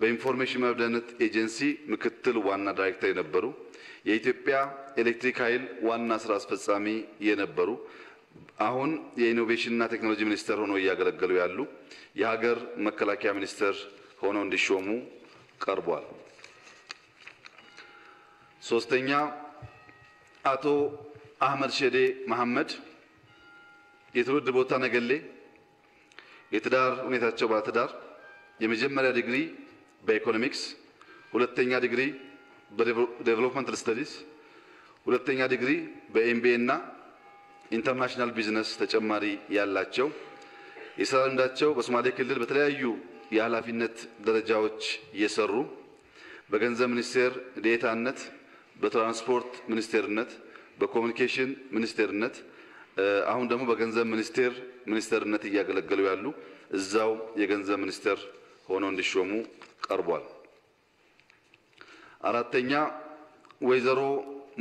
በኢንፎርሜሽን መረብ ደህንነት ኤጀንሲ ምክትል ዋና ዳይሬክተር የነበሩ፣ የኢትዮጵያ ኤሌክትሪክ ኃይል ዋና ስራ አስፈጻሚ የነበሩ፣ አሁን የኢኖቬሽንና ቴክኖሎጂ ሚኒስተር ሆነው እያገለገሉ ያሉ የሀገር መከላከያ ሚኒስተር ሆነው እንዲሾሙ ቀርቧል። ሶስተኛ አቶ አህመድ ሼዴ መሐመድ፣ የትውልድ ቦታ ነገሌ፣ የትዳር ሁኔታቸው ባለትዳር፣ የመጀመሪያ ዲግሪ በኢኮኖሚክስ፣ ሁለተኛ ዲግሪ በ developmental studies፣ ሁለተኛ ዲግሪ በ MBA እና international business ተጨማሪ ያላቸው፣ የስራ ልምዳቸው በሶማሌ ክልል በተለያዩ የኃላፊነት ደረጃዎች የሰሩ፣ በገንዘብ ሚኒስቴር ዴኤታነት፣ በትራንስፖርት ሚኒስቴርነት፣ በኮሚኒኬሽን ሚኒስቴርነት፣ አሁን ደግሞ በገንዘብ ሚኒስቴር ሚኒስቴርነት እያገለገሉ ያሉ እዛው የገንዘብ ሚኒስቴር ሆነው እንዲሾሙ ቀርቧል። አራተኛ ወይዘሮ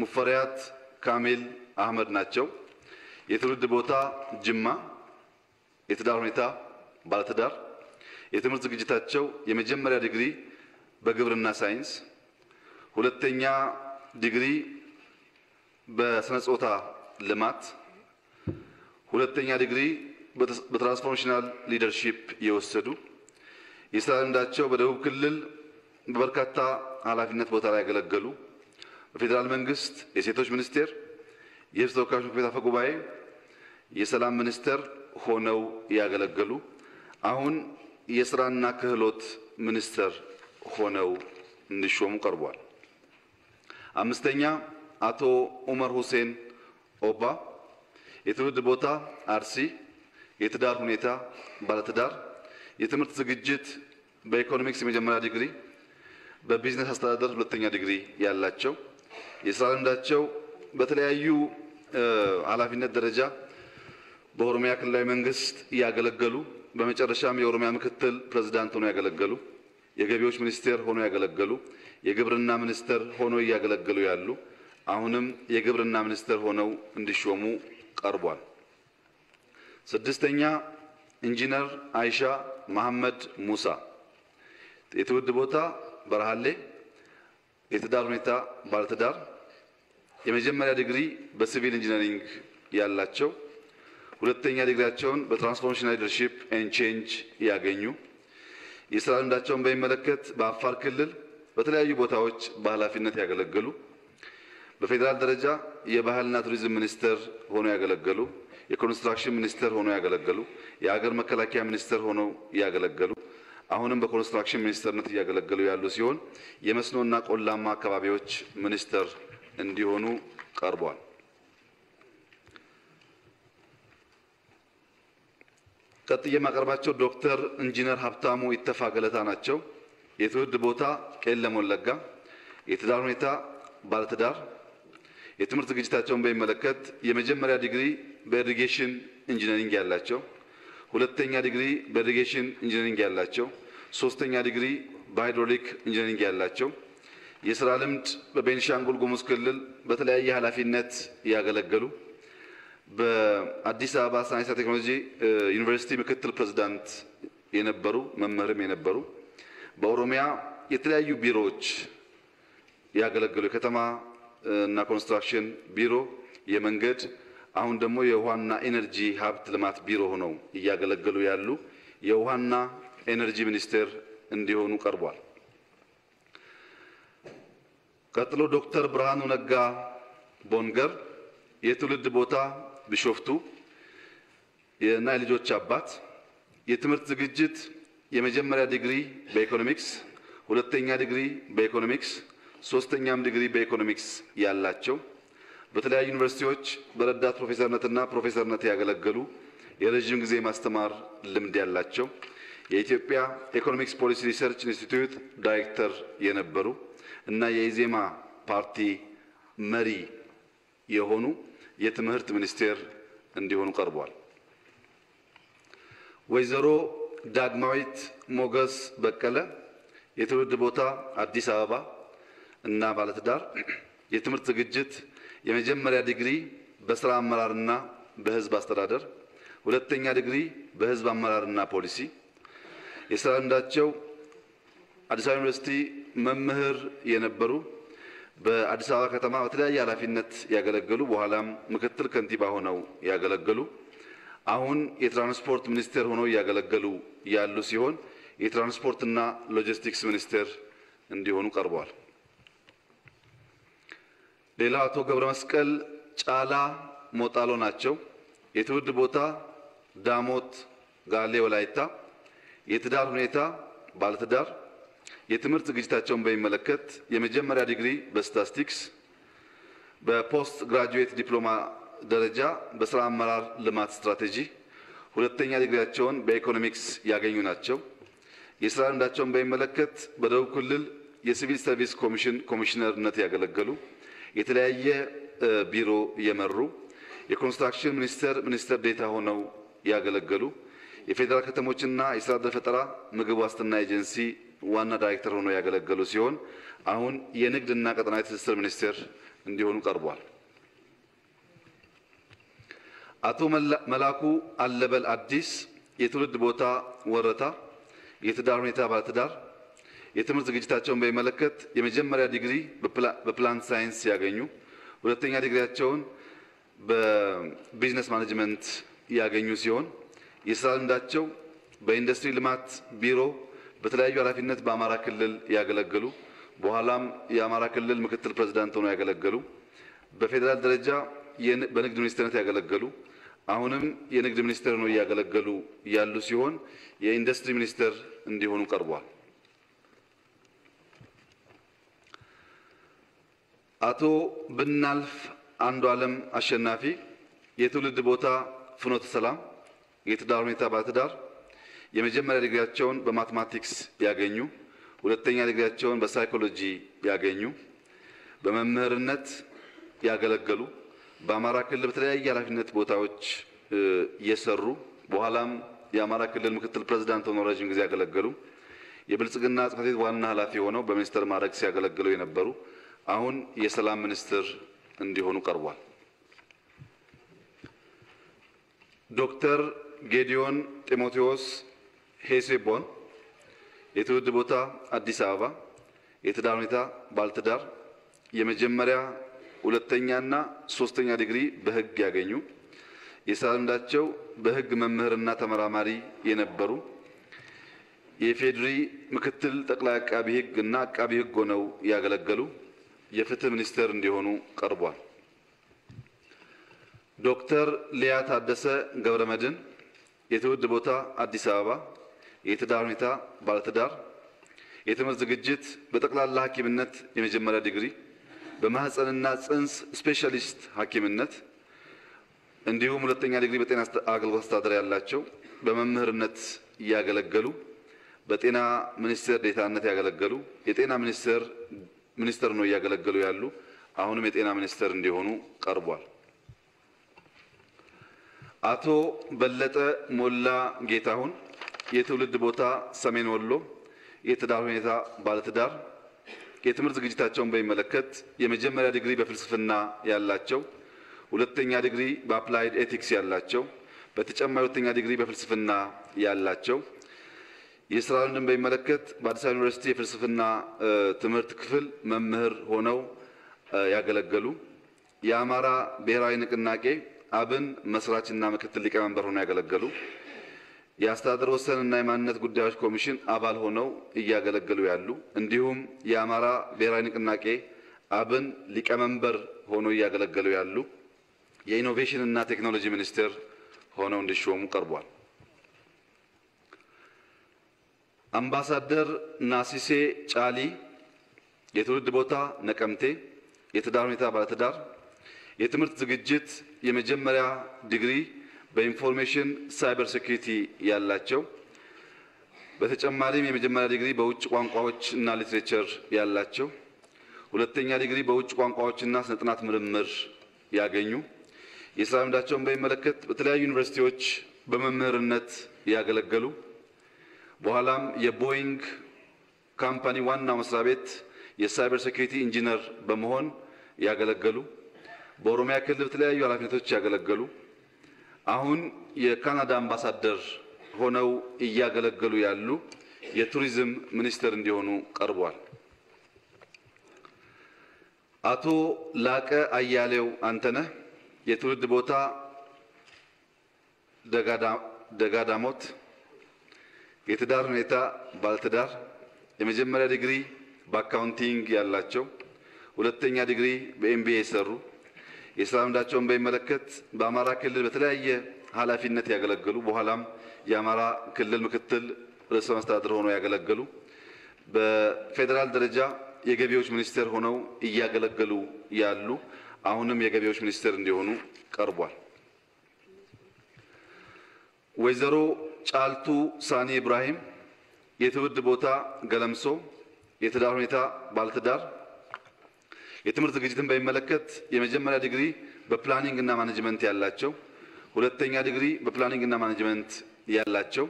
ሙፈሪያት ካሚል አህመድ ናቸው። የትውልድ ቦታ ጅማ፣ የትዳር ሁኔታ ባለትዳር፣ የትምህርት ዝግጅታቸው የመጀመሪያ ዲግሪ በግብርና ሳይንስ፣ ሁለተኛ ዲግሪ በስነ ጾታ ልማት፣ ሁለተኛ ዲግሪ በ transformational leadership የወሰዱ፣ የስራ ልምዳቸው በደቡብ ክልል በበርካታ ኃላፊነት ቦታ ላይ ያገለገሉ፣ በፌዴራል መንግስት የሴቶች ሚኒስቴር፣ የህዝብ ተወካዮች ምክር ቤት አፈ ጉባኤ፣ የሰላም ሚኒስቴር ሆነው ያገለገሉ፣ አሁን የስራና ክህሎት ሚኒስትር ሆነው እንዲሾሙ ቀርቧል። አምስተኛ አቶ ኡመር ሁሴን ኦባ፣ የትውልድ ቦታ አርሲ፣ የትዳር ሁኔታ ባለትዳር፣ የትምህርት ዝግጅት በኢኮኖሚክስ የመጀመሪያ ዲግሪ፣ በቢዝነስ አስተዳደር ሁለተኛ ዲግሪ ያላቸው፣ የስራ ልምዳቸው በተለያዩ ኃላፊነት ደረጃ በኦሮሚያ ክልላዊ መንግስት ያገለገሉ፣ በመጨረሻም የኦሮሚያ ምክትል ፕሬዝዳንት ሆኖ ያገለገሉ፣ የገቢዎች ሚኒስቴር ሆኖ ያገለገሉ፣ የግብርና ሚኒስቴር ሆኖ እያገለገሉ ያሉ፣ አሁንም የግብርና ሚኒስቴር ሆነው እንዲሾሙ ቀርቧል። ስድስተኛ ኢንጂነር አይሻ መሐመድ ሙሳ፣ የትውልድ ቦታ በረሃሌ፣ የትዳር ሁኔታ ባለትዳር፣ የመጀመሪያ ዲግሪ በ civil engineering ያላቸው፣ ሁለተኛ ዲግሪያቸውን በ transformational leadership and change ያገኙ፣ የስራ ልምዳቸውን በሚመለከት በአፋር ክልል በተለያዩ ቦታዎች በኃላፊነት ያገለገሉ፣ በፌዴራል ደረጃ የባህልና ቱሪዝም ሚኒስቴር ሆኖ ያገለገሉ፣ የኮንስትራክሽን ሚኒስቴር ሆኖ ያገለገሉ፣ የሀገር መከላከያ ሚኒስቴር ሆኖ ያገለገሉ፣ አሁንም በኮንስትራክሽን ሚኒስቴርነት እያገለገሉ ያሉ ሲሆን የመስኖና ቆላማ አካባቢዎች ሚኒስቴር እንዲሆኑ ቀርቧል። ቀጥዬ የማቀርባቸው ዶክተር ኢንጂነር ሀብታሙ ኢተፋ ገለታ ናቸው። የትውልድ ቦታ ቄለም ወለጋ፣ የትዳር ሁኔታ ባለትዳር፣ የትምህርት ዝግጅታቸውን በሚመለከት የመጀመሪያ ዲግሪ በ irrigation engineering ያላቸው፣ ሁለተኛ ዲግሪ በ irrigation engineering ያላቸው፣ ሶስተኛ ዲግሪ በ hydraulic engineering ያላቸው፣ የስራ ልምድ በቤንሻንጉል ጉሙዝ ክልል በተለያየ ኃላፊነት ያገለገሉ፣ በአዲስ አበባ ሳይንስና ቴክኖሎጂ ዩኒቨርሲቲ ምክትል ፕሬዝዳንት የነበሩ፣ መምህርም የነበሩ፣ በኦሮሚያ የተለያዩ ቢሮዎች ያገለገሉ፣ የከተማ እና ኮንስትራክሽን ቢሮ፣ የመንገድ፣ አሁን ደግሞ የውሃና ኤነርጂ ሀብት ልማት ቢሮ ሆነው እያገለገሉ ያሉ የውሃና ኤነርጂ ሚኒስቴር እንዲሆኑ ቀርቧል። ቀጥሎ ዶክተር ብርሃኑ ነጋ ቦንገር፣ የትውልድ ቦታ ቢሾፍቱ እና የልጆች አባት፣ የትምህርት ዝግጅት የመጀመሪያ ዲግሪ በኢኮኖሚክስ፣ ሁለተኛ ዲግሪ በኢኮኖሚክስ፣ ሶስተኛም ዲግሪ በኢኮኖሚክስ ያላቸው፣ በተለያዩ ዩኒቨርሲቲዎች በረዳት ፕሮፌሰርነትና ፕሮፌሰርነት ያገለገሉ፣ የረዥም ጊዜ ማስተማር ልምድ ያላቸው፣ የኢትዮጵያ Economics Policy Research Institute ዳይሬክተር የነበሩ እና የኢዜማ ፓርቲ መሪ የሆኑ የትምህርት ሚኒስቴር እንዲሆኑ ቀርቧል። ወይዘሮ ዳግማዊት ሞገስ በቀለ፣ የትውልድ ቦታ አዲስ አበባ እና ባለትዳር፣ የትምህርት ዝግጅት የመጀመሪያ ዲግሪ በስራ አመራርና በሕዝብ አስተዳደር፣ ሁለተኛ ዲግሪ በህዝብ አመራርና ፖሊሲ። የስራ ልምዳቸው አዲስ አበባ ዩኒቨርሲቲ መምህር የነበሩ፣ በአዲስ አበባ ከተማ በተለያየ ኃላፊነት ያገለገሉ፣ በኋላም ምክትል ከንቲባ ሆነው ያገለገሉ፣ አሁን የትራንስፖርት ሚኒስቴር ሆነው እያገለገሉ ያሉ ሲሆን የትራንስፖርትና ሎጂስቲክስ ሚኒስቴር እንዲሆኑ ቀርበዋል። ሌላው አቶ ገብረ መስቀል ጫላ ሞጣሎ ናቸው። የትውልድ ቦታ ዳሞት ጋሌ ወላይታ፣ የትዳር ሁኔታ ባለትዳር። የትምህርት ዝግጅታቸውን በሚመለከት የመጀመሪያ ዲግሪ በስታስቲክስ፣ በ post graduate ዲፕሎማ ደረጃ በስራ አመራር ልማት ስትራቴጂ፣ ሁለተኛ ዲግሪያቸውን በኢኮኖሚክስ ያገኙ ናቸው። የስራ ልምዳቸውን በሚመለከት በደቡብ ክልል የሲቪል ሰርቪስ ኮሚሽን ኮሚሽነርነት ያገለገሉ፣ የተለያየ ቢሮ የመሩ፣ የኮንስትራክሽን ሚኒስቴር ሚኒስትር ዴኤታ ሆነው ያገለገሉ፣ የፌዴራል ከተሞችና የስራ ዕድል ፈጠራ ምግብ ዋስትና ኤጀንሲ ዋና ዳይሬክተር ሆነው ያገለገሉ ሲሆን አሁን የንግድና ቀጠናዊ ትስስር ሚኒስቴር እንዲሆኑ ቀርቧል። አቶ መላኩ አለበል አዲስ የትውልድ ቦታ ወረታ፣ የትዳር ሁኔታ ባለትዳር። የትምህርት ዝግጅታቸውን በሚመለከት የመጀመሪያ ዲግሪ በ plant science ያገኙ፣ ሁለተኛ ዲግሪያቸውን በ business management ያገኙ ሲሆን የስራ ልምዳቸው በኢንዱስትሪ ልማት ቢሮ በተለያዩ ኃላፊነት በአማራ ክልል ያገለገሉ፣ በኋላም የአማራ ክልል ምክትል ፕሬዝዳንት ሆነው ያገለገሉ፣ በፌዴራል ደረጃ በንግድ ሚኒስቴርነት ያገለገሉ፣ አሁንም የንግድ ሚኒስቴር ሆነው እያገለገሉ ያሉ ሲሆን የኢንዱስትሪ ሚኒስቴር እንዲሆኑ ቀርቧል። አቶ ብናልፍ አንዱ ዓለም አሸናፊ የትውልድ ቦታ ፍኖተ ሰላም፣ የትዳር ሁኔታ ባለትዳር። የመጀመሪያ ዲግሪያቸውን በ mathematics ያገኙ፣ ሁለተኛ ዲግሪያቸውን በሳይኮሎጂ ያገኙ፣ በመምህርነት ያገለገሉ፣ በአማራ ክልል በተለያየ ኃላፊነት ቦታዎች የሰሩ፣ በኋላም የአማራ ክልል ምክትል ፕሬዝዳንት ሆነው ረጅም ጊዜ ያገለገሉ፣ የብልጽግና ጽሕፈት ቤት ዋና ኃላፊ ሆነው በሚኒስትር ማዕረግ ሲያገለግሉ የነበሩ፣ አሁን የሰላም ሚኒስትር እንዲሆኑ ቀርቧል። ዶክተር ጌዲዮን ጢሞቴዎስ ሄሴቦን የትውልድ ቦታ አዲስ አበባ፣ የትዳር ሁኔታ ባለትዳር። የመጀመሪያ፣ ሁለተኛና ሶስተኛ ዲግሪ በሕግ ያገኙ፣ የስራ ልምዳቸው በሕግ መምህርና ተመራማሪ የነበሩ፣ የኢፌዴሪ ምክትል ጠቅላይ አቃቢ ሕግ እና አቃቢ ሕግ ሆነው ያገለገሉ፣ የፍትህ ሚኒስቴር እንዲሆኑ ቀርቧል። ዶክተር ሊያ ታደሰ ገብረመድህን የትውልድ ቦታ አዲስ አበባ፣ የትዳር ሁኔታ ባለትዳር። የትምህርት ዝግጅት በጠቅላላ ሐኪምነት የመጀመሪያ ዲግሪ፣ በማህፀንና ጽንስ ስፔሻሊስት ሐኪምነት እንዲሁም ሁለተኛ ዲግሪ በጤና አገልግሎት አስተዳደር ያላቸው፣ በመምህርነት ያገለገሉ፣ በጤና ሚኒስቴር ዴኤታነት ያገለገሉ፣ የጤና ሚኒስቴር ሚኒስትር ነው እያገለገሉ ያሉ፣ አሁንም የጤና ሚኒስቴር እንዲሆኑ ቀርቧል። አቶ በለጠ ሞላ ጌታሁን የትውልድ ቦታ ሰሜን ወሎ፣ የትዳር ሁኔታ ባለትዳር። የትምህርት ዝግጅታቸውን በሚመለከት የመጀመሪያ ዲግሪ በፍልስፍና ያላቸው፣ ሁለተኛ ዲግሪ በ applied ethics ያላቸው፣ በተጨማሪ ሁለተኛ ዲግሪ በፍልስፍና ያላቸው። የስራ ልምድን በሚመለከት በአዲስ አበባ ዩኒቨርሲቲ የፍልስፍና ትምህርት ክፍል መምህር ሆነው ያገለገሉ፣ የአማራ ብሔራዊ ንቅናቄ አብን መስራችና ምክትል ሊቀመንበር ሆነው ያገለገሉ፣ የአስተዳደር ወሰንና የማንነት ጉዳዮች ኮሚሽን አባል ሆነው እያገለገሉ ያሉ፣ እንዲሁም የአማራ ብሔራዊ ንቅናቄ አብን ሊቀመንበር ሆነው እያገለገሉ ያሉ፣ የኢኖቬሽን እና ቴክኖሎጂ ሚኒስቴር ሆነው እንዲሾሙ ቀርቧል። አምባሳደር ናሲሴ ጫሊ የትውልድ ቦታ ነቀምቴ፣ የትዳር ሁኔታ ባለትዳር። የትምህርት ዝግጅት የመጀመሪያ ዲግሪ በ information cyber security ያላቸው፣ በተጨማሪም የመጀመሪያ ዲግሪ በውጭ ቋንቋዎች እና literature ያላቸው፣ ሁለተኛ ዲግሪ በውጭ ቋንቋዎች እና ስነ ጥናት ምርምር ያገኙ፣ የስራ ልምዳቸውን በሚመለከት በተለያዩ ዩኒቨርሲቲዎች በመምህርነት ያገለገሉ፣ በኋላም የቦይንግ company ዋና መስሪያ ቤት የ cyber security engineer በመሆን ያገለገሉ፣ በኦሮሚያ ክልል በተለያዩ ኃላፊነቶች ያገለገሉ፣ አሁን የካናዳ አምባሳደር ሆነው እያገለገሉ ያሉ የቱሪዝም ሚኒስትር እንዲሆኑ ቀርቧል። አቶ ላቀ አያሌው አንተነህ የትውልድ ቦታ ደጋዳሞት፣ የትዳር ሁኔታ ባለትዳር፣ የመጀመሪያ ዲግሪ በ accounting ያላቸው፣ ሁለተኛ ዲግሪ በ MBA የሰሩ፣ የስራ ልምዳቸውን በሚመለከት በአማራ ክልል በተለያየ ኃላፊነት ያገለገሉ፣ በኋላም የአማራ ክልል ምክትል ርዕሰ መስተዳድር ሆነው ያገለገሉ፣ በፌዴራል ደረጃ የገቢዎች ሚኒስቴር ሆነው እያገለገሉ ያሉ፣ አሁንም የገቢዎች ሚኒስቴር እንዲሆኑ ቀርቧል። ወይዘሮ ጫልቱ ሳኒ ኢብራሂም የትውልድ ቦታ ገለምሶ፣ የትዳር ሁኔታ ባለትዳር፣ የትምህርት ዝግጅትን በሚመለከት የመጀመሪያ ዲግሪ በ planning እና management ያላቸው፣ ሁለተኛ ዲግሪ በ planning እና management ያላቸው፣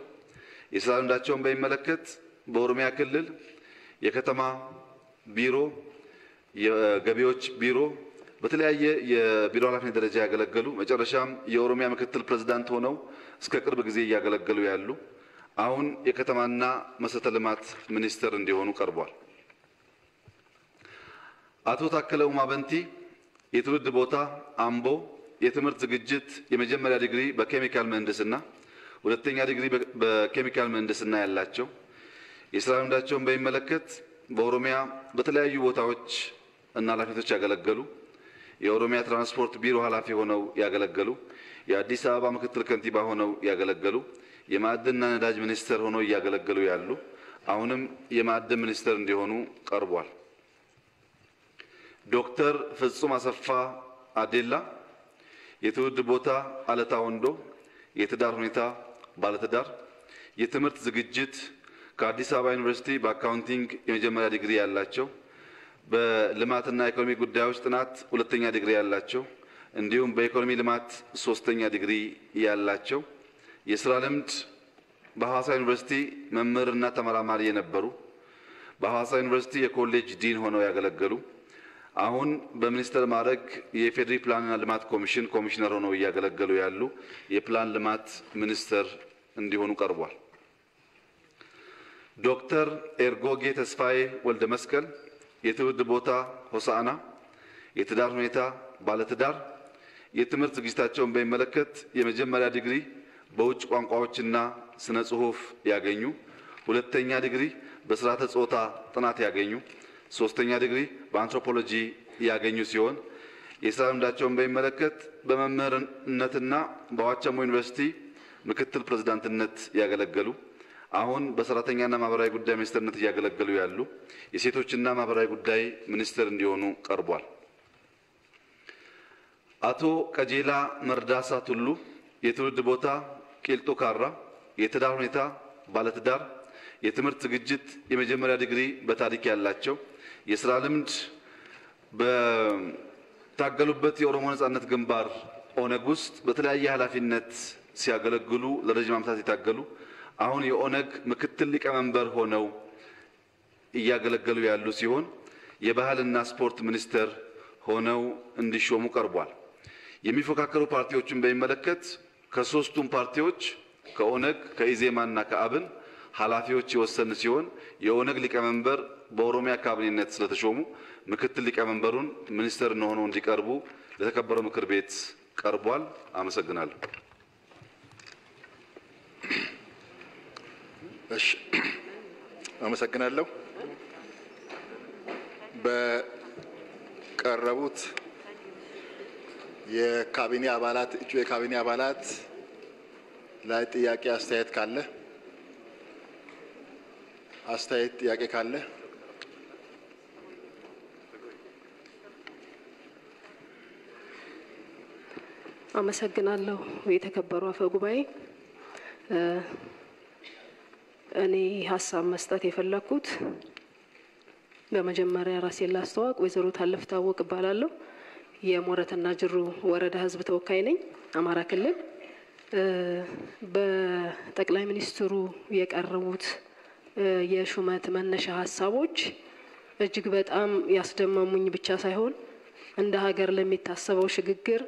የስራ ልምዳቸውን በሚመለከት በኦሮሚያ ክልል የከተማ ቢሮ፣ የገቢዎች ቢሮ በተለያየ የቢሮ ኃላፊነት ደረጃ ያገለገሉ፣ መጨረሻም የኦሮሚያ ምክትል ፕሬዝዳንት ሆነው እስከ ቅርብ ጊዜ እያገለገሉ ያሉ፣ አሁን የከተማና መሰረተ ልማት ሚኒስትር እንዲሆኑ ቀርቧል። አቶ ታከለ ኡማ በንቲ የትውልድ ቦታ አምቦ፣ የትምህርት ዝግጅት የመጀመሪያ ዲግሪ በኬሚካል ምህንድስና፣ ሁለተኛ ዲግሪ በኬሚካል ምህንድስና ያላቸው፣ የስራ ልምዳቸውን በሚመለከት በኦሮሚያ በተለያዩ ቦታዎች እና ኃላፊነቶች ያገለገሉ፣ የኦሮሚያ ትራንስፖርት ቢሮ ኃላፊ ሆነው ያገለገሉ፣ የአዲስ አበባ ምክትል ከንቲባ ሆነው ያገለገሉ፣ የማዕድንና ነዳጅ ሚኒስትር ሆነው እያገለገሉ ያሉ፣ አሁንም የማዕድን ሚኒስትር እንዲሆኑ ቀርቧል። ዶክተር ፍጹም አሰፋ አዴላ የትውልድ ቦታ አለታ ወንዶ፣ የትዳር ሁኔታ ባለትዳር፣ የትምህርት ዝግጅት ከአዲስ አበባ ዩኒቨርሲቲ በ accounting የመጀመሪያ ዲግሪ ያላቸው፣ በልማትና ኢኮኖሚ ጉዳዮች ጥናት ሁለተኛ ዲግሪ ያላቸው፣ እንዲሁም በኢኮኖሚ ልማት ሶስተኛ ዲግሪ ያላቸው፣ የስራ ልምድ በሐዋሳ ዩኒቨርሲቲ መምህርና ተመራማሪ የነበሩ፣ በሐዋሳ ዩኒቨርሲቲ የኮሌጅ ዲን ሆነው ያገለገሉ፣ አሁን በሚኒስትር ማዕረግ የኢፌዴሪ ፕላንና ልማት ኮሚሽን ኮሚሽነር ሆነው እያገለገሉ ያሉ የፕላን ልማት ሚኒስትር እንዲሆኑ ቀርቧል። ዶክተር ኤርጎጌ ተስፋዬ ወልደ መስቀል የትውልድ ቦታ ሆሳዕና፣ የትዳር ሁኔታ ባለትዳር፣ የትምህርት ዝግጅታቸውን በሚመለከት የመጀመሪያ ዲግሪ በውጭ ቋንቋዎችና ስነ ጽሁፍ ያገኙ፣ ሁለተኛ ዲግሪ በስርዓተ ጾታ ጥናት ያገኙ፣ ሶስተኛ ዲግሪ በአንትሮፖሎጂ ያገኙ ሲሆን የስራ ልምዳቸውን በሚመለከት በመምህርነትና በዋቸሞ ዩኒቨርሲቲ ምክትል ፕሬዝዳንትነት ያገለገሉ፣ አሁን በሰራተኛና ማህበራዊ ጉዳይ ሚኒስትርነት እያገለገሉ ያሉ የሴቶችና ማህበራዊ ጉዳይ ሚኒስትር እንዲሆኑ ቀርቧል። አቶ ቀጄላ መርዳሳ ቱሉ የትውልድ ቦታ ቂልጦ ካራ፣ የትዳር ሁኔታ ባለትዳር፣ የትምህርት ዝግጅት የመጀመሪያ ዲግሪ በታሪክ ያላቸው፣ የስራ ልምድ በታገሉበት የኦሮሞ ነጻነት ግንባር ኦነግ ውስጥ በተለያየ ኃላፊነት ሲያገለግሉ ለረጅም ዓመታት የታገሉ፣ አሁን የኦነግ ምክትል ሊቀመንበር ሆነው እያገለገሉ ያሉ ሲሆን የባህልና ስፖርት ሚኒስትር ሆነው እንዲሾሙ ቀርቧል። የሚፎካከሩ ፓርቲዎችን በሚመለከት ከሶስቱም ፓርቲዎች ከኦነግ፣ ከኢዜማና ከአብን ኃላፊዎች የወሰን ሲሆን የኦነግ ሊቀመንበር በኦሮሚያ ካቢኔነት ስለተሾሙ ምክትል ሊቀመንበሩን ሚኒስትር ሆነው እንዲቀርቡ ለተከበረው ምክር ቤት ቀርቧል። አመሰግናለሁ። እሺ፣ አመሰግናለሁ። በቀረቡት የካቢኔ አባላት እጩ የካቢኔ አባላት ላይ ጥያቄ አስተያየት ካለ፣ አስተያየት ጥያቄ ካለ? አመሰግናለሁ። የተከበሩ አፈ ጉባኤ፣ እኔ ሀሳብ መስጠት የፈለኩት በመጀመሪያ ራሴን ላስተዋወቅ። ወይዘሮ ታለፍ ታወቅ እባላለሁ። የሞረትና ጅሩ ወረዳ ህዝብ ተወካይ ነኝ፣ አማራ ክልል። በጠቅላይ ሚኒስትሩ የቀረቡት የሹመት መነሻ ሀሳቦች እጅግ በጣም ያስደመሙኝ ብቻ ሳይሆን እንደ ሀገር ለሚታሰበው ሽግግር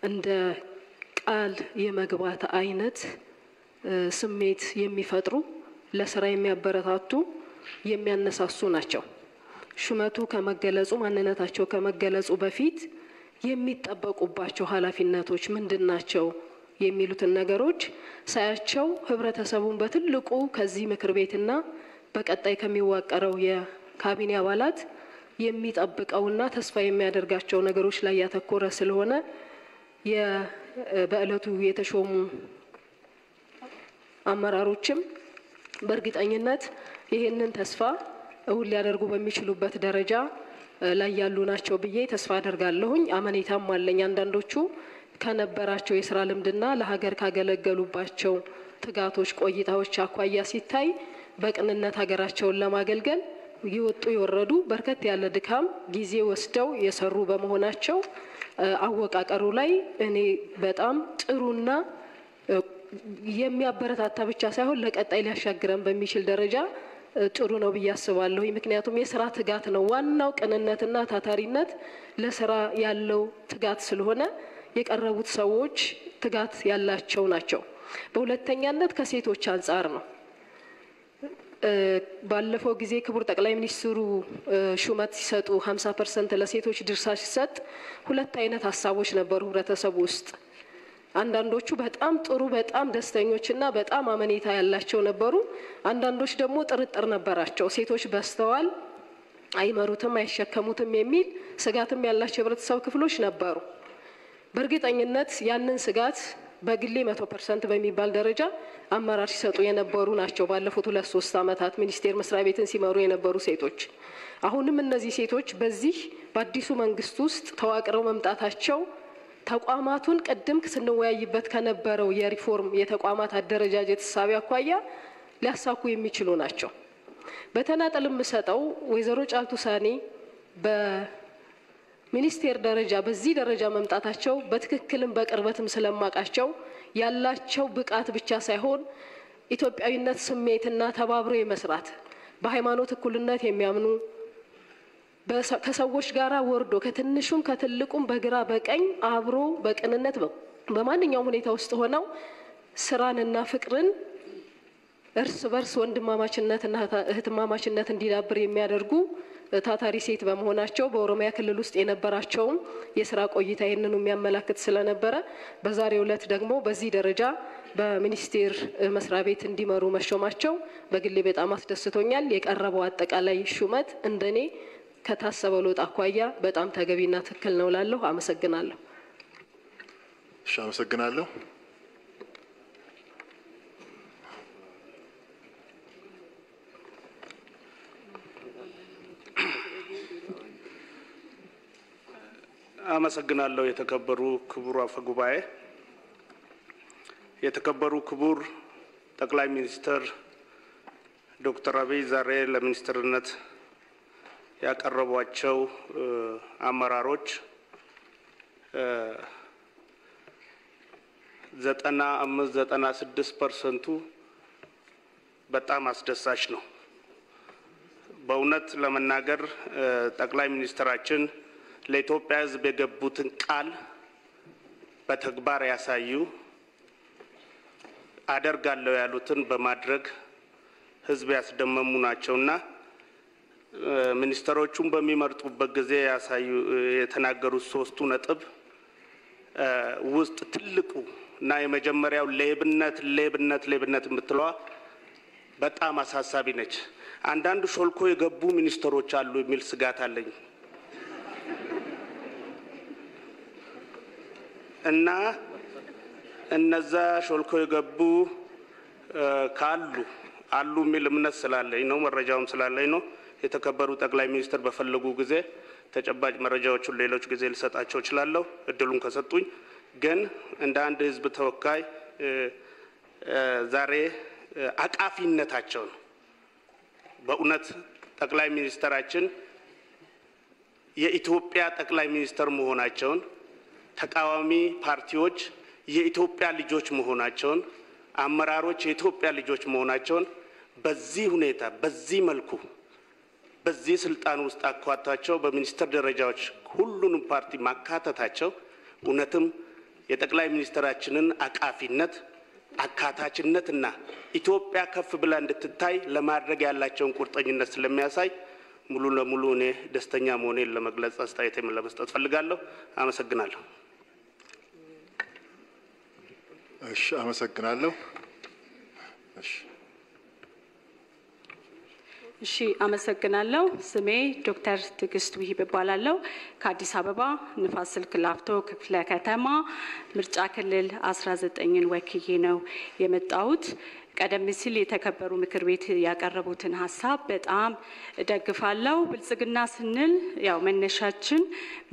እንደ ቃል የመግባት አይነት ስሜት የሚፈጥሩ፣ ለስራ የሚያበረታቱ፣ የሚያነሳሱ ናቸው። ሹመቱ ከመገለጹ፣ ማንነታቸው ከመገለጹ በፊት የሚጠበቁባቸው ኃላፊነቶች ምንድን ናቸው የሚሉትን ነገሮች ሳያቸው ህብረተሰቡን በትልቁ ከዚህ ምክር ቤትና በቀጣይ ከሚዋቀረው የካቢኔ አባላት የሚጠብቀውና ተስፋ የሚያደርጋቸው ነገሮች ላይ ያተኮረ ስለሆነ በእለቱ የተሾሙ አመራሮችም በእርግጠኝነት ይህንን ተስፋ እውን ሊያደርጉ በሚችሉበት ደረጃ ላይ ያሉ ናቸው ብዬ ተስፋ አደርጋለሁኝ። አመኔታም አለኝ። አንዳንዶቹ ከነበራቸው የስራ ልምድና ለሀገር ካገለገሉባቸው ትጋቶች፣ ቆይታዎች አኳያ ሲታይ በቅንነት ሀገራቸውን ለማገልገል የወጡ የወረዱ፣ በርከት ያለ ድካም ጊዜ ወስደው የሰሩ በመሆናቸው አወቃቀሩ ላይ እኔ በጣም ጥሩና የሚያበረታታ ብቻ ሳይሆን ለቀጣይ ሊያሻግረን በሚችል ደረጃ ጥሩ ነው ብዬ አስባለሁ። ምክንያቱም የስራ ትጋት ነው ዋናው፣ ቅንነትና ታታሪነት ለስራ ያለው ትጋት ስለሆነ የቀረቡት ሰዎች ትጋት ያላቸው ናቸው። በሁለተኛነት ከሴቶች አንጻር ነው። ባለፈው ጊዜ ክቡር ጠቅላይ ሚኒስትሩ ሹመት ሲሰጡ 50% ለሴቶች ድርሻ ሲሰጥ ሁለት አይነት ሀሳቦች ነበሩ ህብረተሰቡ ውስጥ። አንዳንዶቹ በጣም ጥሩ፣ በጣም ደስተኞችና በጣም አመኔታ ያላቸው ነበሩ። አንዳንዶች ደግሞ ጥርጥር ነበራቸው። ሴቶች በዝተዋል፣ አይመሩትም፣ አይሸከሙትም የሚል ስጋትም ያላቸው የህብረተሰብ ክፍሎች ነበሩ። በእርግጠኝነት ያንን ስጋት በግሌ 100% በሚባል ደረጃ አመራር ሲሰጡ የነበሩ ናቸው። ባለፉት 2-3 ዓመታት ሚኒስቴር መስሪያ ቤትን ሲመሩ የነበሩ ሴቶች። አሁንም እነዚህ ሴቶች በዚህ በአዲሱ መንግስት ውስጥ ተዋቅረው መምጣታቸው ተቋማቱን ቅድም ስንወያይበት ከነበረው የሪፎርም የተቋማት አደረጃጀት እሳቤ አኳያ ሊያሳኩ የሚችሉ ናቸው። በተናጠል የምሰጠው ወይዘሮ ጫልቱ ሳኒ በሚኒስቴር ደረጃ በዚህ ደረጃ መምጣታቸው በትክክልም በቅርበትም ስለማቃቸው ያላቸው ብቃት ብቻ ሳይሆን ኢትዮጵያዊነት ስሜትና ተባብሮ የመስራት፣ በሃይማኖት እኩልነት የሚያምኑ፣ ከሰዎች ጋር ወርዶ ከትንሹም ከትልቁም በግራ በቀኝ አብሮ በቅንነት በማንኛውም ሁኔታ ውስጥ ሆነው ስራንና ፍቅርን እርስ በርስ ወንድማማችነትና እህትማማችነት እንዲዳብር የሚያደርጉ ታታሪ ሴት በመሆናቸው በኦሮሚያ ክልል ውስጥ የነበራቸውም የስራ ቆይታ ይህንኑ የሚያመላክት ስለነበረ በዛሬው ዕለት ደግሞ በዚህ ደረጃ በሚኒስቴር መስሪያ ቤት እንዲመሩ መሾማቸው በግሌ በጣም አስደስቶኛል። የቀረበው አጠቃላይ ሹመት እንደኔ ከታሰበው ለውጥ አኳያ በጣም ተገቢና ትክክል ነው እላለሁ። አመሰግናለሁ። እሺ፣ አመሰግናለሁ። አመሰግናለሁ። የተከበሩ ክቡር አፈ ጉባኤ፣ የተከበሩ ክቡር ጠቅላይ ሚኒስትር ዶክተር አብይ ዛሬ ለሚኒስትርነት ያቀረቧቸው አመራሮች 95 96%ቱ በጣም አስደሳች ነው። በእውነት ለመናገር ጠቅላይ ሚኒስትራችን ለኢትዮጵያ ሕዝብ የገቡትን ቃል በተግባር ያሳዩ፣ አደርጋለሁ ያሉትን በማድረግ ሕዝብ ያስደመሙ ናቸውና ሚኒስትሮቹን በሚመርጡበት ጊዜ ያሳዩ የተናገሩት ሶስቱ ነጥብ ውስጥ ትልቁ እና የመጀመሪያው ሌብነት፣ ሌብነት፣ ሌብነት የምትለዋ በጣም አሳሳቢ ነች። አንዳንድ ሾልኮ የገቡ ሚኒስትሮች አሉ የሚል ስጋት አለኝ እና እነዛ ሾልኮ የገቡ ካሉ፣ አሉ የሚል እምነት ስላለኝ ነው፣ መረጃውም ስላለኝ ነው። የተከበሩ ጠቅላይ ሚኒስትር በፈለጉ ጊዜ ተጨባጭ መረጃዎቹን ሌሎች ጊዜ ልሰጣቸው እችላለሁ እድሉን ከሰጡኝ። ግን እንደ አንድ ሕዝብ ተወካይ ዛሬ አቃፊነታቸው ነው። በእውነት ጠቅላይ ሚኒስትራችን የኢትዮጵያ ጠቅላይ ሚኒስትር መሆናቸውን፣ ተቃዋሚ ፓርቲዎች የኢትዮጵያ ልጆች መሆናቸውን፣ አመራሮች የኢትዮጵያ ልጆች መሆናቸውን በዚህ ሁኔታ፣ በዚህ መልኩ፣ በዚህ ስልጣን ውስጥ አካቷቸው በሚኒስትር ደረጃዎች ሁሉንም ፓርቲ ማካተታቸው እውነትም የጠቅላይ ሚኒስትራችንን አቃፊነት፣ አካታችነትና ኢትዮጵያ ከፍ ብላ እንድትታይ ለማድረግ ያላቸውን ቁርጠኝነት ስለሚያሳይ ሙሉ ለሙሉ እኔ ደስተኛ መሆኔን ለመግለጽ፣ አስተያየቴን ለመስጠት ፈልጋለሁ። አመሰግናለሁ። እሺ፣ አመሰግናለሁ። እሺ። እሺ፣ አመሰግናለሁ። ስሜ ዶክተር ትዕግስት ውሂብ እባላለሁ። ከአዲስ አበባ ንፋስ ስልክ ላፍቶ ክፍለ ከተማ ምርጫ ክልል 19ን ወክዬ ነው የመጣሁት። ቀደም ሲል የተከበሩ ምክር ቤት ያቀረቡትን ሀሳብ በጣም እደግፋለሁ። ብልጽግና ስንል ያው መነሻችን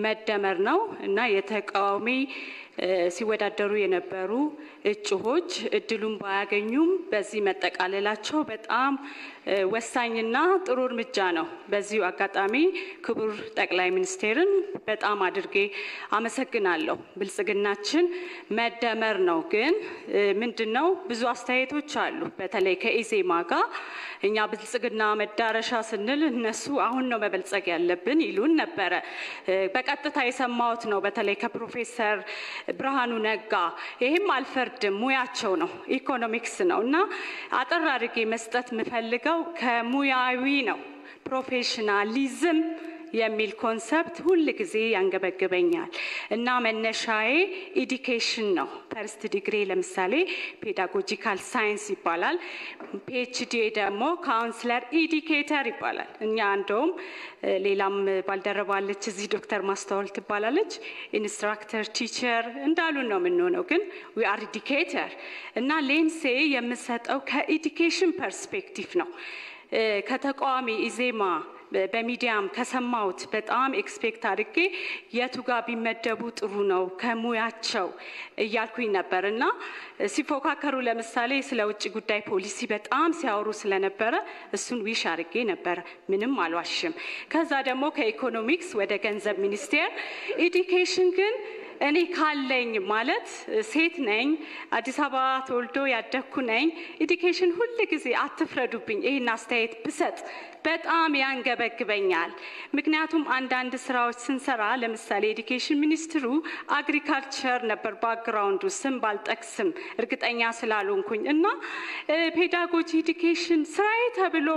መደመር ነው እና የተቃዋሚ ሲወዳደሩ የነበሩ እጩዎች እድሉን ባያገኙም በዚህ መጠቃለላቸው በጣም ወሳኝና ጥሩ እርምጃ ነው። በዚሁ አጋጣሚ ክቡር ጠቅላይ ሚኒስቴርን በጣም አድርጌ አመሰግናለሁ። ብልጽግናችን መደመር ነው። ግን ምንድን ነው፣ ብዙ አስተያየቶች አሉ። በተለይ ከኢዜማ ጋር እኛ ብልጽግና መዳረሻ ስንል እነሱ አሁን ነው መበልጸግ ያለብን ይሉን ነበረ። በቀጥታ የሰማሁት ነው። በተለይ ከፕሮፌሰር ብርሃኑ ነጋ። ይህም አልፈርድም፣ ሙያቸው ነው፣ ኢኮኖሚክስ ነው እና አጠር አድርጌ መስጠት የምፈልገው ከሙያዊ ነው። Professionalism የሚል concept ሁል ጊዜ ያንገበግበኛል እና መነሻዬ education ነው። First degree ለምሳሌ pedagogical science ይባላል። PhD ደግሞ counselor educator ይባላል። እኛ እንደውም ሌላም ባልደረባ አለች እዚህ፣ ዶክተር ማስተዋል ትባላለች። Instructor፣ teacher እንዳሉን ነው የምንሆነው፣ ግን we are educator እና ሌንሴ የምሰጠው ከ education perspective ነው። ከተቃዋሚ ኢዜማ በሚዲያም ከሰማሁት በጣም expect አድርጌ የቱ ጋር ቢመደቡ ጥሩ ነው ከሙያቸው እያልኩኝ ነበር እና ሲፎካከሩ ለምሳሌ ስለ ውጭ ጉዳይ ፖሊሲ በጣም ሲያወሩ ስለነበረ እሱን wish አድርጌ ነበረ። ምንም አልዋሽም። ከዛ ደግሞ ከኢኮኖሚክስ ወደ ገንዘብ ሚኒስቴር፣ education ግን እኔ ካለኝ ማለት ሴት ነኝ፣ አዲስ አበባ ተወልዶ ያደግኩ ነኝ። Education ሁል ጊዜ፣ አትፍረዱብኝ፣ ይህን አስተያየት ብሰጥ በጣም ያንገበግበኛል። ምክንያቱም አንዳንድ ስራዎች ስንሰራ ለምሳሌ education ሚኒስትሩ agriculture ነበር background ኡ፣ ስም ባልጠቅስም እርግጠኛ ስላልሆንኩኝ፣ እና pedagogy education ስራዬ ተብሎ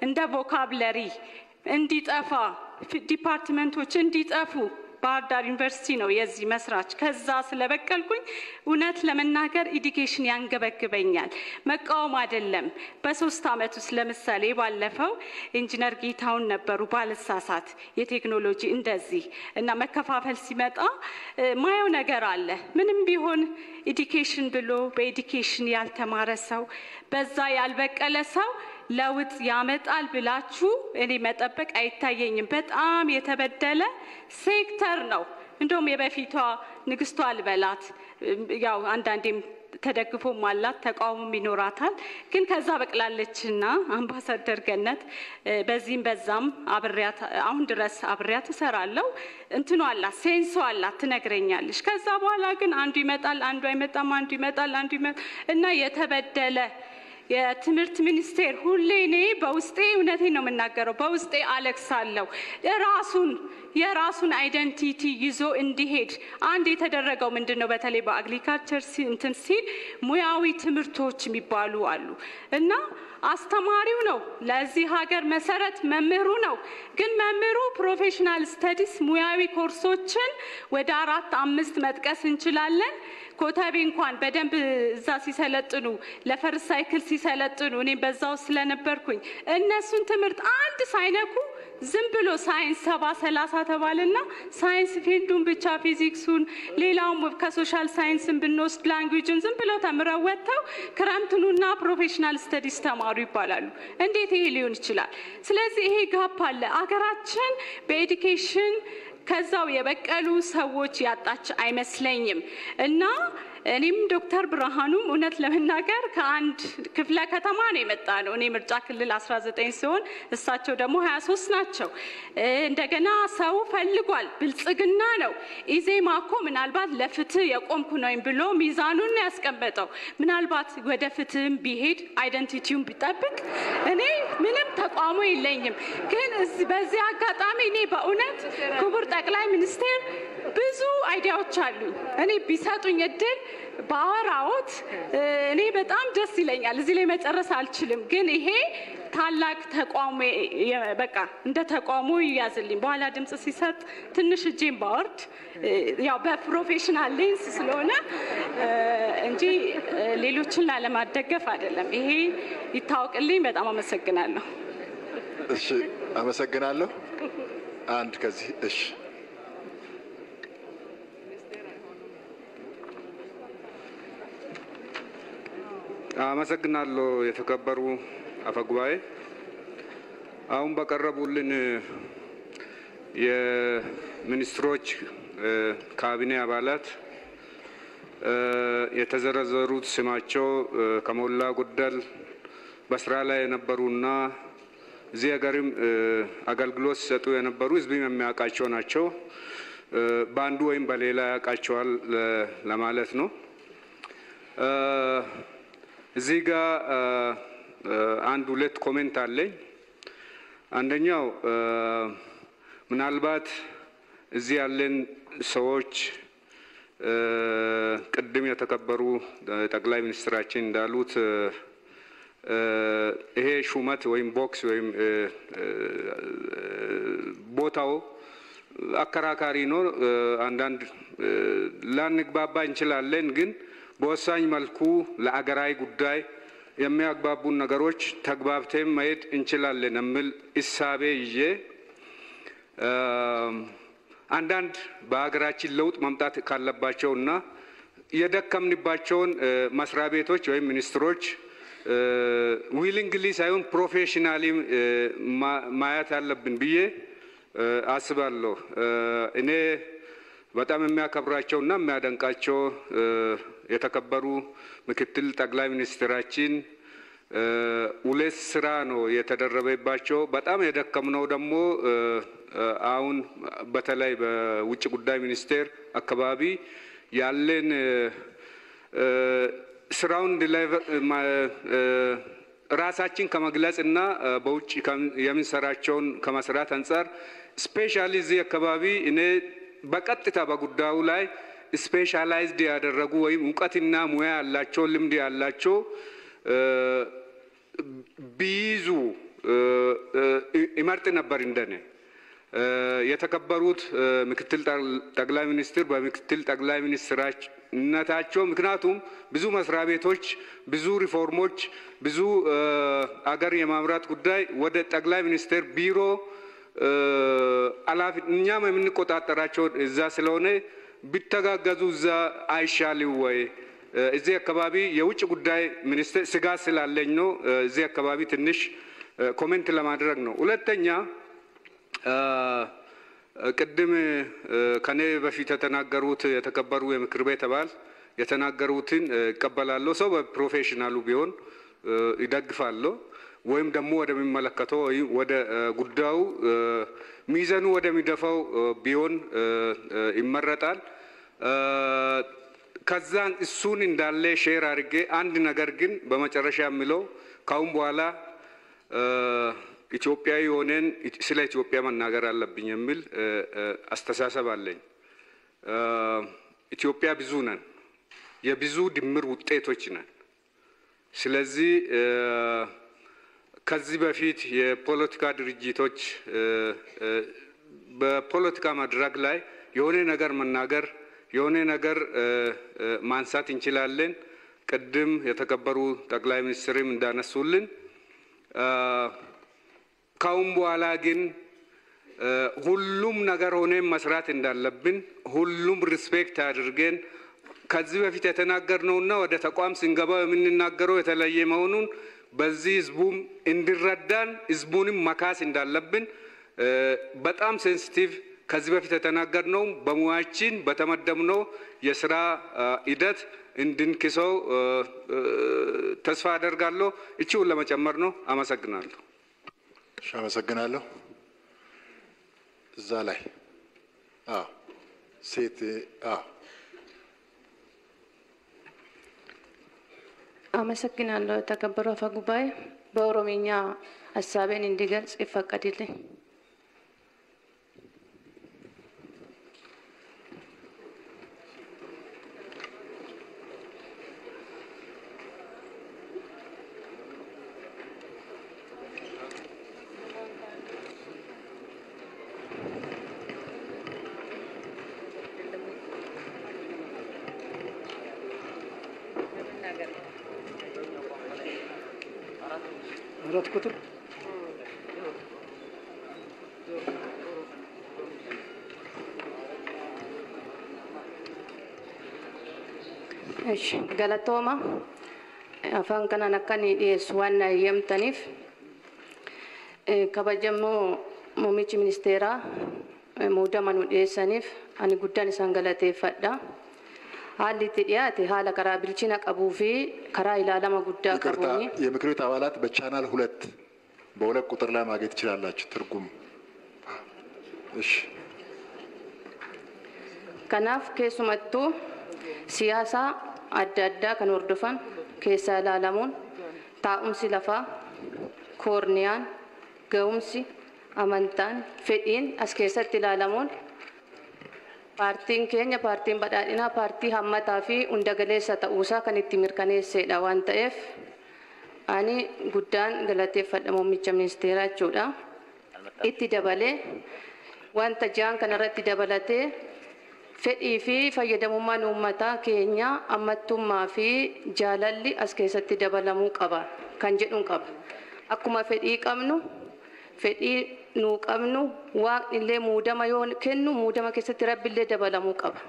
እንደ vocabulary እንዲጠፋ፣ department ኦች እንዲጠፉ፣ ባህር ዳር ዩኒቨርሲቲ ነው የዚህ መስራች። ከዛ ስለበቀልኩኝ እውነት ለመናገር education ያንገበግበኛል። መቃወም አይደለም። በ3 ዓመት ውስጥ ለምሳሌ ባለፈው ኢንጂነር ጌታውን ነበሩ ባልሳሳት የቴክኖሎጂ እንደዚህ እና መከፋፈል ሲመጣ ማየው ነገር አለ። ምንም ቢሆን education ብሎ በ education ያልተማረ ሰው፣ በዛ ያልበቀለ ሰው ለውጥ ያመጣል ብላችሁ እኔ መጠበቅ አይታየኝም። በጣም የተበደለ ሴክተር ነው። እንደውም የበፊቷ ንግስቷ ልበላት፣ ያው አንዳንዴም ተደግፎም አላት ተቃውሞም ይኖራታል። ግን ከዛ በቅላለችና አምባሳደር ገነት በዚህም በዛም አብሬያት አሁን ድረስ አብሬያት እሰራለሁ። እንትኑ አላት፣ sense ኡ አላት፣ ትነግረኛለች። ከዛ በኋላ ግን አንዱ ይመጣል፣ አንዱ አይመጣም፣ አንዱ ይመጣል፣ አንዱ ይመጣል እና የተበደለ የትምህርት ሚኒስቴር ሁሌ እኔ በውስጤ፣ እውነቴን ነው የምናገረው፣ በውስጤ አለቅሳለሁ። የራሱን identity ይዞ እንዲሄድ አንድ የተደረገው ምንድን ነው? በተለይ በ agriculture እንትን ሲል ሙያዊ ትምህርቶች የሚባሉ አሉ እና አስተማሪው ነው ለዚህ ሀገር መሰረት መምህሩ ነው። ግን መምህሩ professional studies ሙያዊ ኮርሶችን ወደ አራት አምስት መጥቀስ እንችላለን። ኮተቤ እንኳን በደንብ እዛ ሲሰለጥኑ፣ ለ first cycle ሲሰለጥኑ እኔም በዛው ስለነበርኩኝ፣ እነሱን ትምህርት አንድ ሳይነኩ ዝም ብሎ ሳይንስ 70-30 ተባለና science field ኡን ብቻ ፊዚክሱን፣ ሌላውም ከ social science ን ብንወስድ language ን ዝም ብለው ተምረው ወጥተው ክረምትኑና professional studies ተማሩ ይባላሉ። እንዴት ይሄ ሊሆን ይችላል? ስለዚህ ይሄ gap አለ። አገራችን በ education ከዛው የበቀሉ ሰዎች ያጣች አይመስለኝም እና እኔም ዶክተር ብርሃኑም እውነት ለመናገር ከአንድ ክፍለ ከተማ ነው የመጣነው። እኔ ምርጫ ክልል 19 ሲሆን እሳቸው ደግሞ 23 ናቸው። እንደገና ሰው ፈልጓል፣ ብልጽግና ነው። ኢዜማ እኮ ምናልባት ለፍትህ የቆምኩ ነኝ ብሎ ሚዛኑን ነው ያስቀመጠው። ምናልባት ወደ ፍትህም ቢሄድ identity ውን ቢጠብቅ እኔ ምንም ተቃውሞ የለኝም። ግን በዚህ አጋጣሚ እኔ በእውነት ክቡር ጠቅላይ ሚኒስቴር ብዙ idea ዎች አሉኝ። እኔ ቢሰጡኝ እድል ባወራዎት እኔ በጣም ደስ ይለኛል። እዚህ ላይ መጨረስ አልችልም፣ ግን ይሄ ታላቅ ተቋሙ በቃ እንደ ተቋሙ ይያዝልኝ። በኋላ ድምጽ ሲሰጥ ትንሽ እጄን ባወርድ ያው በ professional lens ስለሆነ እንጂ ሌሎችን ላለማደገፍ አይደለም። ይሄ ይታወቅልኝ። በጣም አመሰግናለሁ። እሺ፣ አመሰግናለሁ። አንድ ከዚህ እሺ አመሰግናለሁ የተከበሩ አፈጉባኤ። አሁን በቀረቡልን የሚኒስትሮች ካቢኔ አባላት የተዘረዘሩት ስማቸው ከሞላ ጎደል በስራ ላይ የነበሩና እዚህ ሀገርም አገልግሎት ሲሰጡ የነበሩ ህዝብም የሚያውቃቸው ናቸው። በአንዱ ወይም በሌላ ያውቃቸዋል ለማለት ነው። እዚህ ጋር አንድ ሁለት comment አለኝ። አንደኛው ምናልባት እዚህ ያለን ሰዎች ቅድም የተከበሩ ጠቅላይ ሚኒስትራችን እንዳሉት ይሄ ሹመት ወይም box ወይም ቦታው አከራካሪ ነው። አንዳንድ ላንግባባ እንችላለን፣ ግን በወሳኝ መልኩ ለአገራዊ ጉዳይ የሚያግባቡን ነገሮች ተግባብተን መሄድ እንችላለን የሚል እሳቤ ይዤ አንዳንድ በሀገራችን ለውጥ መምጣት ካለባቸውና የደከምንባቸውን መስሪያ ቤቶች ወይም ሚኒስትሮች willingly ሳይሆን professionally ማየት አለብን ብዬ አስባለሁ። እኔ በጣም የሚያከብራቸውና የሚያደንቃቸው የተከበሩ ምክትል ጠቅላይ ሚኒስትራችን ሁለት ስራ ነው የተደረበባቸው። በጣም የደከምነው ደግሞ አሁን በተለይ በውጭ ጉዳይ ሚኒስቴር አካባቢ ያለን ስራውን ራሳችን ከመግለጽና በውጭ የምንሰራቸውን ከመስራት አንጻር specially እዚህ አካባቢ እኔ በቀጥታ በጉዳዩ ላይ specialized ያደረጉ ወይም እውቀትና ሙያ ያላቸው ልምድ ያላቸው ቢይዙ ይመርጥ ነበር እንደኔ። የተከበሩት ምክትል ጠቅላይ ሚኒስትር በምክትል ጠቅላይ ሚኒስትርነታቸው ምክንያቱም ብዙ መስሪያ ቤቶች፣ ብዙ ሪፎርሞች፣ ብዙ አገር የማምራት ጉዳይ ወደ ጠቅላይ ሚኒስትር ቢሮ ኃላፊ እኛም የምንቆጣጠራቸው እዛ ስለሆነ ቢተጋገዙ እዛ አይሻልም ወይ? እዚህ አካባቢ የውጭ ጉዳይ ሚኒስትር ስጋት ስላለኝ ነው። እዚህ አካባቢ ትንሽ comment ለማድረግ ነው። ሁለተኛ ቅድም ከኔ በፊት የተናገሩት የተከበሩ የምክር ቤት አባል የተናገሩትን እቀበላለሁ። ሰው በ professional ኡ ቢሆን ይደግፋለሁ ወይም ደግሞ ወደሚመለከተው ወደ ጉዳዩ ሚዘኑ ወደሚደፋው ቢሆን ይመረጣል። ከዛን እሱን እንዳለ share አድርጌ አንድ ነገር ግን በመጨረሻ የሚለው ካሁን በኋላ ኢትዮጵያዊ ሆነን ስለ ኢትዮጵያ መናገር አለብኝ የሚል አስተሳሰብ አለኝ። ኢትዮጵያ ብዙ ነን፣ የብዙ ድምር ውጤቶች ነን። ስለዚህ ከዚህ በፊት የፖለቲካ ድርጅቶች በፖለቲካ መድረክ ላይ የሆነ ነገር መናገር የሆነ ነገር ማንሳት እንችላለን። ቅድም የተከበሩ ጠቅላይ ሚኒስትርም እንዳነሱልን ካሁን በኋላ ግን ሁሉም ነገር ሆነን መስራት እንዳለብን ሁሉም respect አድርገን ከዚህ በፊት የተናገርነውና ወደ ተቋም ስንገባ የምንናገረው የተለየ መሆኑን በዚህ ህዝቡም እንዲረዳን ህዝቡንም መካስ እንዳለብን በጣም sensitive ከዚህ በፊት የተናገርነው በሙያችን በተመደብነው የስራ ሂደት እንድንክሰው ተስፋ አደርጋለሁ። እቺውን ለመጨመር ነው። አመሰግናለሁ። እሺ፣ አመሰግናለሁ። እዛ ላይ አዎ፣ ሴት አዎ። አመሰግናለሁ። የተከበሩ አፈ ጉባኤ፣ በኦሮምኛ ሀሳቤን እንዲገልጽ ይፈቀድልኝ። ሁለት ቁጥር። እሺ, galatooma. Afaan kanaan akka inni dhiyeessu waan na eeyyamtaniif, kabajamoo muummichi ministeeraa muudama nu dhiyeessaniif ani guddaan isaan galateeffadha. Haalli itti dhiyaate haala karaa bilchina qabuu fi karaa ilaalama guddaa ይቅርታ፣ qabuuni. የምክር ቤት አባላት በቻናል 2 በ2 ቁጥር ላይ ማግኘት ትችላላችሁ ትርጉም። እሺ። Kanaaf keessumattuu siyaasa adda addaa kan hordofan keessaa ilaalamuun taa'umsi lafaa, koorniyaan, ga'umsi, amantaan, fedhiin as keessatti ilaalamuun paartiin keenya, paartiin badhaadhinaa, paartii hammataa fi hunda galeessa ta'uusaa kan itti mirkaneessedha waan ta'eef ani guddaan galateeffadha muummicha ministeeraa jechuudha. Itti dabalee wanta jaan kanarratti dabalatee fedhii fi fayyadamummaan uummataa keenya ammattummaa fi jaalalli as keessatti dabalamuu qaba kan jedhuun qaba. Akkuma fedhii qabnu, fedhii nuu qabnu, waaqni illee muudama yoo kennu muudama keessatti rabbi illee dabalamuu qaba.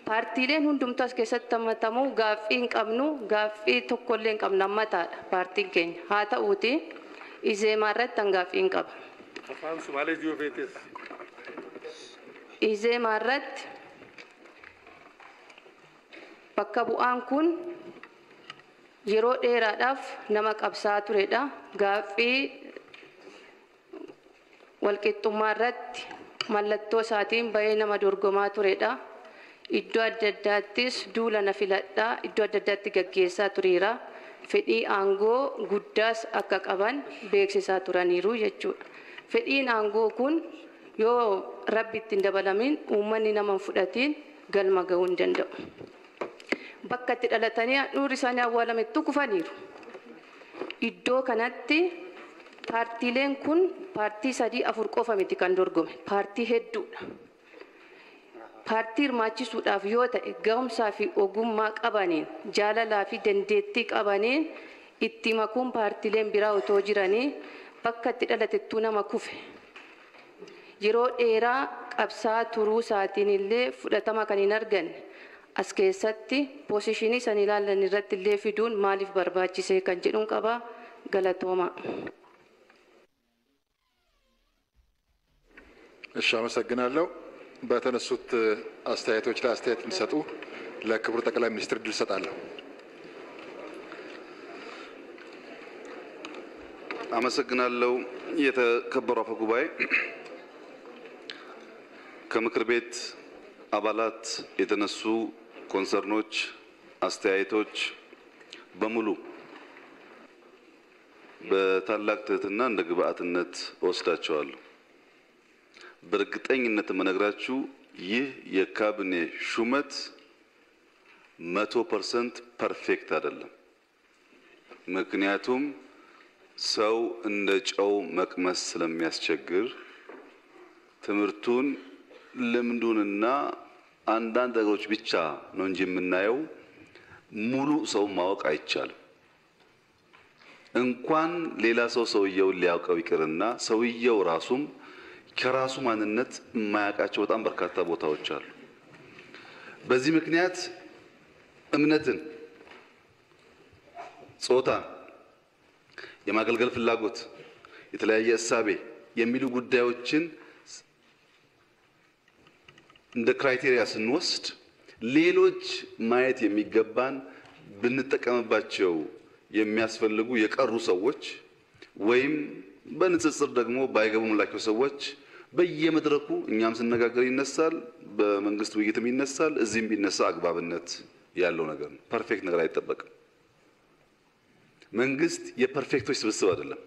Paartiileen hundumtuu as keessatti hammatamuu gaaffii hin qabnu, gaaffii tokkollee hin qabnu, hammataadha paartiin keenya. Haa ta'uuti Izeemaa irratti an gaaffii hin qaba. Afaan Sumaalee yoo feetes. Izeemaa irratti bakka bu'aan kun yeroo dheeraadhaaf nama qabsaa turedha. Gaaffii walqixxummaa irratti mallattoo isaatiin bahee nama dorgomaa turedha. Iddoo adda addaattis duula na filadhaa iddoo adda addaatti gaggeessaa tureera. Fedhii aangoo guddaas akka qaban beeksisaa turaniiru jechuudha. Fedhiin aangoo kun yoo rabbi ittiin dabalamin, uummanni nama hin fudhatiin galma gahuu hin danda'u. Bakka itti dhalatanii handhuurri isaanii awwaalamettu kufaniiru. Iddoo kanatti paartiileen kun paartii sadii afur qofa miti kan dorgome, paartii hedduudha. Paartii hirmaachisuudhaaf yoo ta'e ga'umsaa fi ogummaa qabaniin, jaalalaa fi dandeettii qabaniin itti makuun paartiileen biraa otoo jiranii bakka itti dhalatettuu nama kufe. Yeroo dheeraa qabsaa turuu isaatiin illee fudhatama kan hin arganne as keessatti poozishinii san ilaalan irratti illee fiduun maaliif barbaachisee kan jedhuun qaba. Galatooma. እሺ፣ አመሰግናለሁ። በተነሱት አስተያየቶች ላይ አስተያየት እንዲሰጡ ለክቡር ጠቅላይ ሚኒስትር እድል እሰጣለሁ። አመሰግናለሁ። የተከበሩ አፈ ጉባኤ፣ ከምክር ቤት አባላት የተነሱ concern ኦች፣ አስተያየቶች በሙሉ በታላቅ ትህትና እንደ ግብአትነት እወስዳቸዋለሁ። በእርግጠኝነት የምነግራችሁ ይህ የካቢኔ ሹመት 100% perfect አይደለም። ምክንያቱም ሰው እንደ ጨው መቅመስ ስለሚያስቸግር ትምህርቱን፣ ልምዱንና አንዳንድ ነገሮች ብቻ ነው እንጂ የምናየው ሙሉ ሰው ማወቅ አይቻልም። እንኳን ሌላ ሰው ሰውየውን ሊያውቀው ይቅርና ሰውየው ራሱም ከራሱ ማንነት የማያውቃቸው በጣም በርካታ ቦታዎች አሉ። በዚህ ምክንያት እምነትን፣ ጾታን፣ የማገልገል ፍላጎት፣ የተለያየ እሳቤ የሚሉ ጉዳዮችን እንደ criteria ስንወስድ ሌሎች ማየት የሚገባን፣ ብንጠቀምባቸው የሚያስፈልጉ የቀሩ ሰዎች ወይም በንጽጽር ደግሞ ባይገቡምላቸው ሰዎች በየመድረኩ እኛም ስነጋገር ይነሳል፣ በመንግስት ውይይትም ይነሳል። እዚህም ቢነሳ አግባብነት ያለው ነገር ነው። Perfect ነገር አይጠበቅም። መንግስት የ perfect ኦች ስብስብ አይደለም።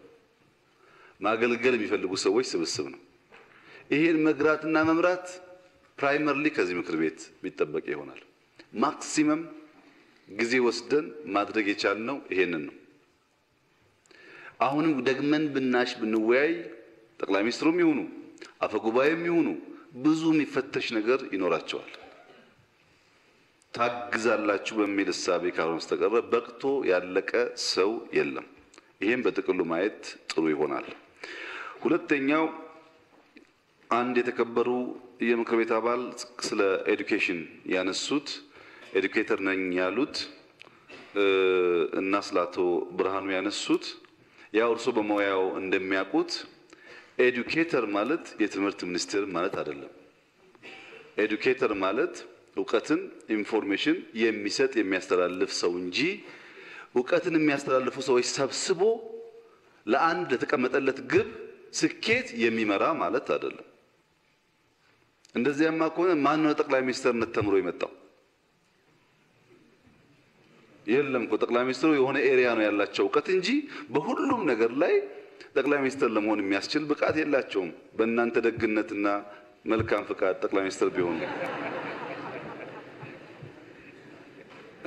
ማገልገል የሚፈልጉ ሰዎች ስብስብ ነው። ይሄን መግራትና መምራት primarily ከዚህ ምክር ቤት የሚጠበቅ ይሆናል። Maximum ጊዜ ወስደን ማድረግ የቻልነው ይሄንን ነው። አሁንም ደግመን ብናሽ ብንወያይ ጠቅላይ ሚኒስትሩም ይሁኑ አፈ ጉባኤም ይሁኑ ብዙ የሚፈተሽ ነገር ይኖራቸዋል። ታግዛላችሁ በሚል እሳቤ ካልሆነ በስተቀር በቅቶ ያለቀ ሰው የለም። ይሄም በጥቅሉ ማየት ጥሩ ይሆናል። ሁለተኛው አንድ የተከበሩ የምክር ቤት አባል ስለ education ያነሱት educator ነኝ ያሉት እና ስለ አቶ ብርሃኑ ያነሱት ያው እርሶ በሙያው እንደሚያውቁት educator ማለት የትምህርት ሚኒስቴር ማለት አይደለም። Educator ማለት እውቀትን information የሚሰጥ የሚያስተላልፍ ሰው እንጂ እውቀትን የሚያስተላልፉ ሰዎች ሰብስቦ ለአንድ ለተቀመጠለት ግብ ስኬት የሚመራ ማለት አይደለም። እንደዚያማ ከሆነ ማን ነው ጠቅላይ ሚኒስትርነት ተምሮ የመጣው? የለም እኮ ጠቅላይ ሚኒስትሩ የሆነ area ነው ያላቸው እውቀት እንጂ በሁሉም ነገር ላይ ጠቅላይ ሚኒስትር ለመሆን የሚያስችል ብቃት የላቸውም። በእናንተ ደግነትና መልካም ፍቃድ ጠቅላይ ሚኒስትር ቢሆኑ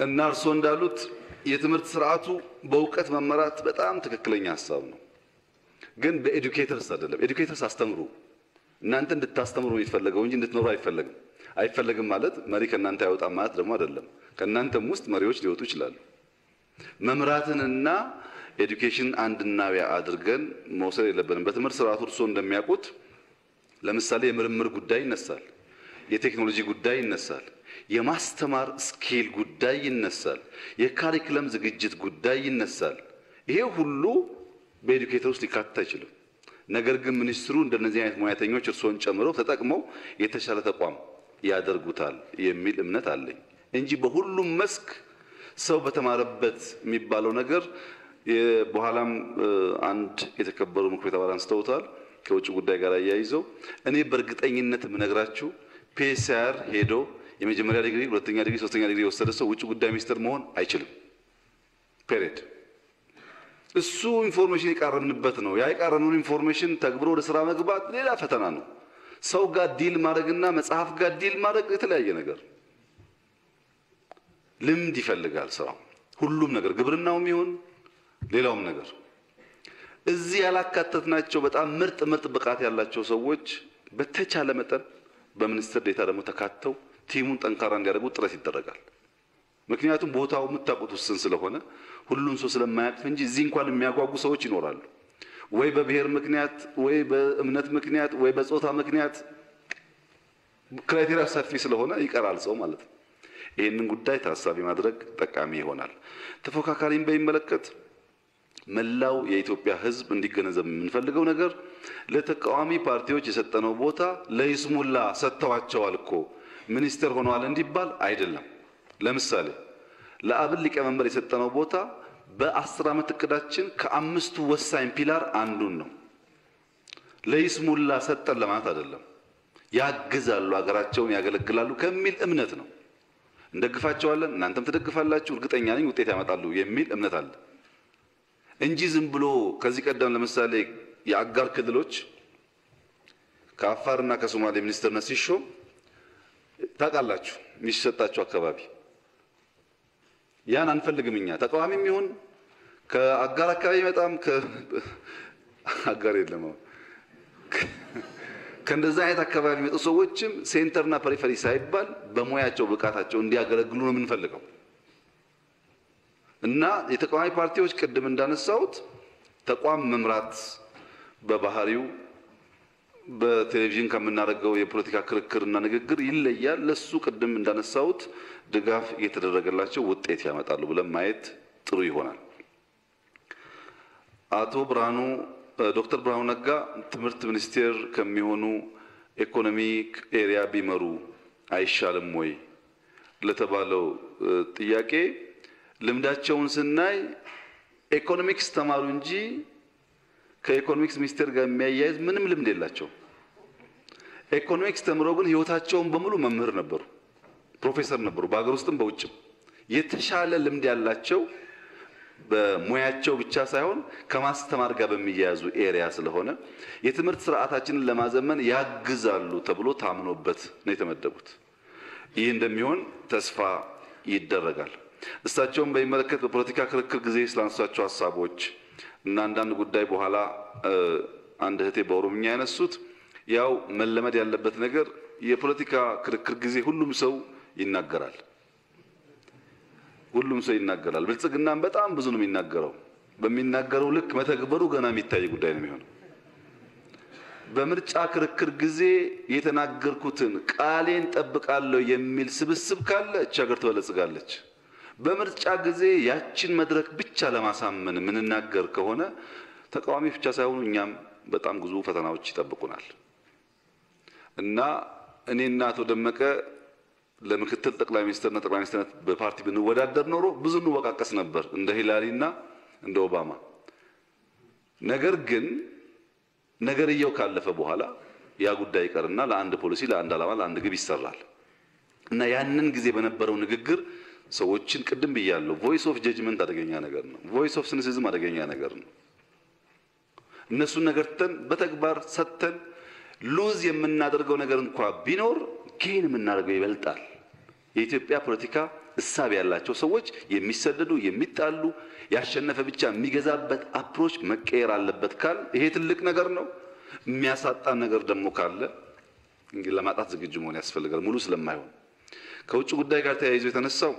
እና እርሶ እንዳሉት የትምህርት ስርዓቱ በእውቀት መመራት በጣም ትክክለኛ ሀሳብ ነው። ግን በ educators አይደለም። Educators አስተምሩ፣ እናንተ እንድታስተምሩ የሚፈለገው እንጂ እንድትኖሩ አይፈለግም። አይፈለግም ማለት መሪ ከእናንተ አይወጣም ማለት ደግሞ አይደለም። ከእናንተም ውስጥ መሪዎች ሊወጡ ይችላሉ። መምራትንና education አንድና አድርገን መውሰድ የለብንም። በትምህርት ስርዓቱ እርሶ እንደሚያውቁት ለምሳሌ የምርምር ጉዳይ ይነሳል፣ የቴክኖሎጂ ጉዳይ ይነሳል፣ የማስተማር skill ጉዳይ ይነሳል፣ የ curriculum ዝግጅት ጉዳይ ይነሳል። ይሄ ሁሉ በ educator ውስጥ ሊካተት አይችልም። ነገር ግን ሚኒስትሩ እንደነዚህ አይነት ሙያተኞች እርስዎን ጨምሮ ተጠቅመው የተሻለ ተቋም ያደርጉታል የሚል እምነት አለኝ እንጂ በሁሉም መስክ ሰው በተማረበት የሚባለው ነገር በኋላም አንድ የተከበሩ ምክር ቤት አባል አንስተውታል ከውጭ ጉዳይ ጋር አያይዘው። እኔ በእርግጠኝነት የምነግራችሁ PSIR ሄዶ የመጀመሪያ ዲግሪ፣ ሁለተኛ ዲግሪ፣ ሶስተኛ ዲግሪ የወሰደ ሰው ውጭ ጉዳይ ሚኒስትር መሆን አይችልም። Period። እሱ information የቃረምንበት ነው። ያ የቃረምነውን information ተግብሮ ወደ ስራ መግባት ሌላ ፈተና ነው። ሰው ጋር deal ማድረግና መጽሐፍ ጋር deal ማድረግ የተለያየ ነገር፣ ልምድ ይፈልጋል ስራው። ሁሉም ነገር ግብርናውም ይሁን ሌላውም ነገር እዚህ ያላካተትናቸው በጣም ምርጥ ምርጥ ብቃት ያላቸው ሰዎች በተቻለ መጠን በሚኒስትር ዴታ ደግሞ ተካተው team ኡን ጠንካራ እንዲያደርጉ ጥረት ይደረጋል። ምክንያቱም ቦታው የምታውቁት ውስን ስለሆነ ሁሉም ሰው ስለማያቅፍ እንጂ እዚህ እንኳን የሚያጓጉ ሰዎች ይኖራሉ። ወይ በብሔር ምክንያት፣ ወይ በእምነት ምክንያት፣ ወይ በጾታ ምክንያት criteria ሰፊ ስለሆነ ይቀራል ሰው ማለት ነው። ይህንን ጉዳይ ታሳቢ ማድረግ ጠቃሚ ይሆናል። ተፎካካሪን በሚመለከት መላው የኢትዮጵያ ሕዝብ እንዲገነዘብ የምንፈልገው ነገር ለተቃዋሚ ፓርቲዎች የሰጠነው ቦታ ለይስሙላ ሰጥተዋቸዋል እኮ ሚኒስትር ሆነዋል እንዲባል አይደለም። ለምሳሌ ለአብን ሊቀመንበር የሰጠነው ቦታ በ10 ዓመት እቅዳችን ከአምስቱ ወሳኝ pillar አንዱን ነው። ለይስሙላ ሰጠን ለማለት አይደለም። ያግዛሉ፣ ሀገራቸውን ያገለግላሉ ከሚል እምነት ነው። እንደግፋቸዋለን፣ እናንተም ትደግፋላችሁ፣ እርግጠኛ ነኝ ውጤት ያመጣሉ የሚል እምነት አለ እንጂ ዝም ብሎ ከዚህ ቀደም ለምሳሌ የአጋር ክልሎች ከአፋርና ከሶማሌ ሚኒስትርነት ሲሾም ታውቃላችሁ የሚሰጣቸው አካባቢ ያን አንፈልግም እኛ። ተቃዋሚም ይሁን ከአጋር አካባቢ በጣም አጋር የለም አሁን ከእንደዛ አይነት አካባቢ የሚመጡ ሰዎችም center ና periphery ሳይባል በሙያቸው ብቃታቸው እንዲያገለግሉ ነው የምንፈልገው። እና የተቃዋሚ ፓርቲዎች ቅድም እንዳነሳሁት ተቋም መምራት በባህሪው በቴሌቪዥን ከምናደርገው የፖለቲካ ክርክርና ንግግር ይለያል። ለሱ ቅድም እንዳነሳሁት ድጋፍ እየተደረገላቸው ውጤት ያመጣሉ ብለን ማየት ጥሩ ይሆናል። አቶ ብርሃኑ ዶክተር ብርሃኑ ነጋ ትምህርት ሚኒስቴር ከሚሆኑ economic area ቢመሩ አይሻልም ወይ ለተባለው ጥያቄ ልምዳቸውን ስናይ ኢኮኖሚክስ ተማሩ እንጂ ከኢኮኖሚክስ ሚኒስቴር ጋር የሚያያይዝ ምንም ልምድ የላቸውም። ኢኮኖሚክስ ተምረው ግን ሕይወታቸውን በሙሉ መምህር ነበሩ፣ ፕሮፌሰር ነበሩ፣ በሀገር ውስጥም በውጭም የተሻለ ልምድ ያላቸው በሙያቸው ብቻ ሳይሆን ከማስተማር ጋር በሚያያዙ area ስለሆነ የትምህርት ስርዓታችንን ለማዘመን ያግዛሉ ተብሎ ታምኖበት ነው የተመደቡት። ይህ እንደሚሆን ተስፋ ይደረጋል። እሳቸውን በሚመለከት በፖለቲካ ክርክር ጊዜ ስላነሷቸው ሀሳቦች እና አንዳንድ ጉዳይ በኋላ አንድ እህቴ በኦሮምኛ ያነሱት ያው መለመድ ያለበት ነገር የፖለቲካ ክርክር ጊዜ ሁሉም ሰው ይናገራል። ሁሉም ሰው ይናገራል። ብልጽግናም በጣም ብዙ ነው የሚናገረው። በሚናገረው ልክ መተግበሩ ገና የሚታይ ጉዳይ ነው የሚሆነው። በምርጫ ክርክር ጊዜ የተናገርኩትን ቃሌን ጠብቃለሁ የሚል ስብስብ ካለ እቺ ሀገር ትበለጽጋለች። በምርጫ ጊዜ ያችን መድረክ ብቻ ለማሳመን የምንናገር ከሆነ ተቃዋሚ ብቻ ሳይሆኑ እኛም በጣም ብዙ ፈተናዎች ይጠብቁናል። እና እኔና አቶ ደመቀ ለምክትል ጠቅላይ ሚኒስትርና ጠቅላይ ሚኒስትርነት በፓርቲ ብንወዳደር ኖሮ ብዙ እንወቃቀስ ነበር እንደ ሂላሪና እንደ ኦባማ። ነገር ግን ነገርየው ካለፈ በኋላ ያ ጉዳይ ይቀርና ለአንድ ፖሊሲ፣ ለአንድ ዓላማ፣ ለአንድ ግብ ይሰራል። እና ያንን ጊዜ በነበረው ንግግር ሰዎችን ቅድም ብያለሁ፣ voice of judgment አደገኛ ነገር ነው። Voice of cynicism አደገኛ ነገር ነው። እነሱን ነገር ትተን በተግባር ሰጥተን lose የምናደርገው ነገር እንኳ ቢኖር gain የምናደርገው ይበልጣል። የኢትዮጵያ ፖለቲካ እሳቤ ያላቸው ሰዎች የሚሰደዱ፣ የሚጣሉ፣ ያሸነፈ ብቻ የሚገዛበት approach መቀየር አለበት ካል ይሄ ትልቅ ነገር ነው። የሚያሳጣን ነገር ደግሞ ካለ እንግዲህ ለማጣት ዝግጁ መሆን ያስፈልጋል፣ ሙሉ ስለማይሆን። ከውጭ ጉዳይ ጋር ተያይዞ የተነሳው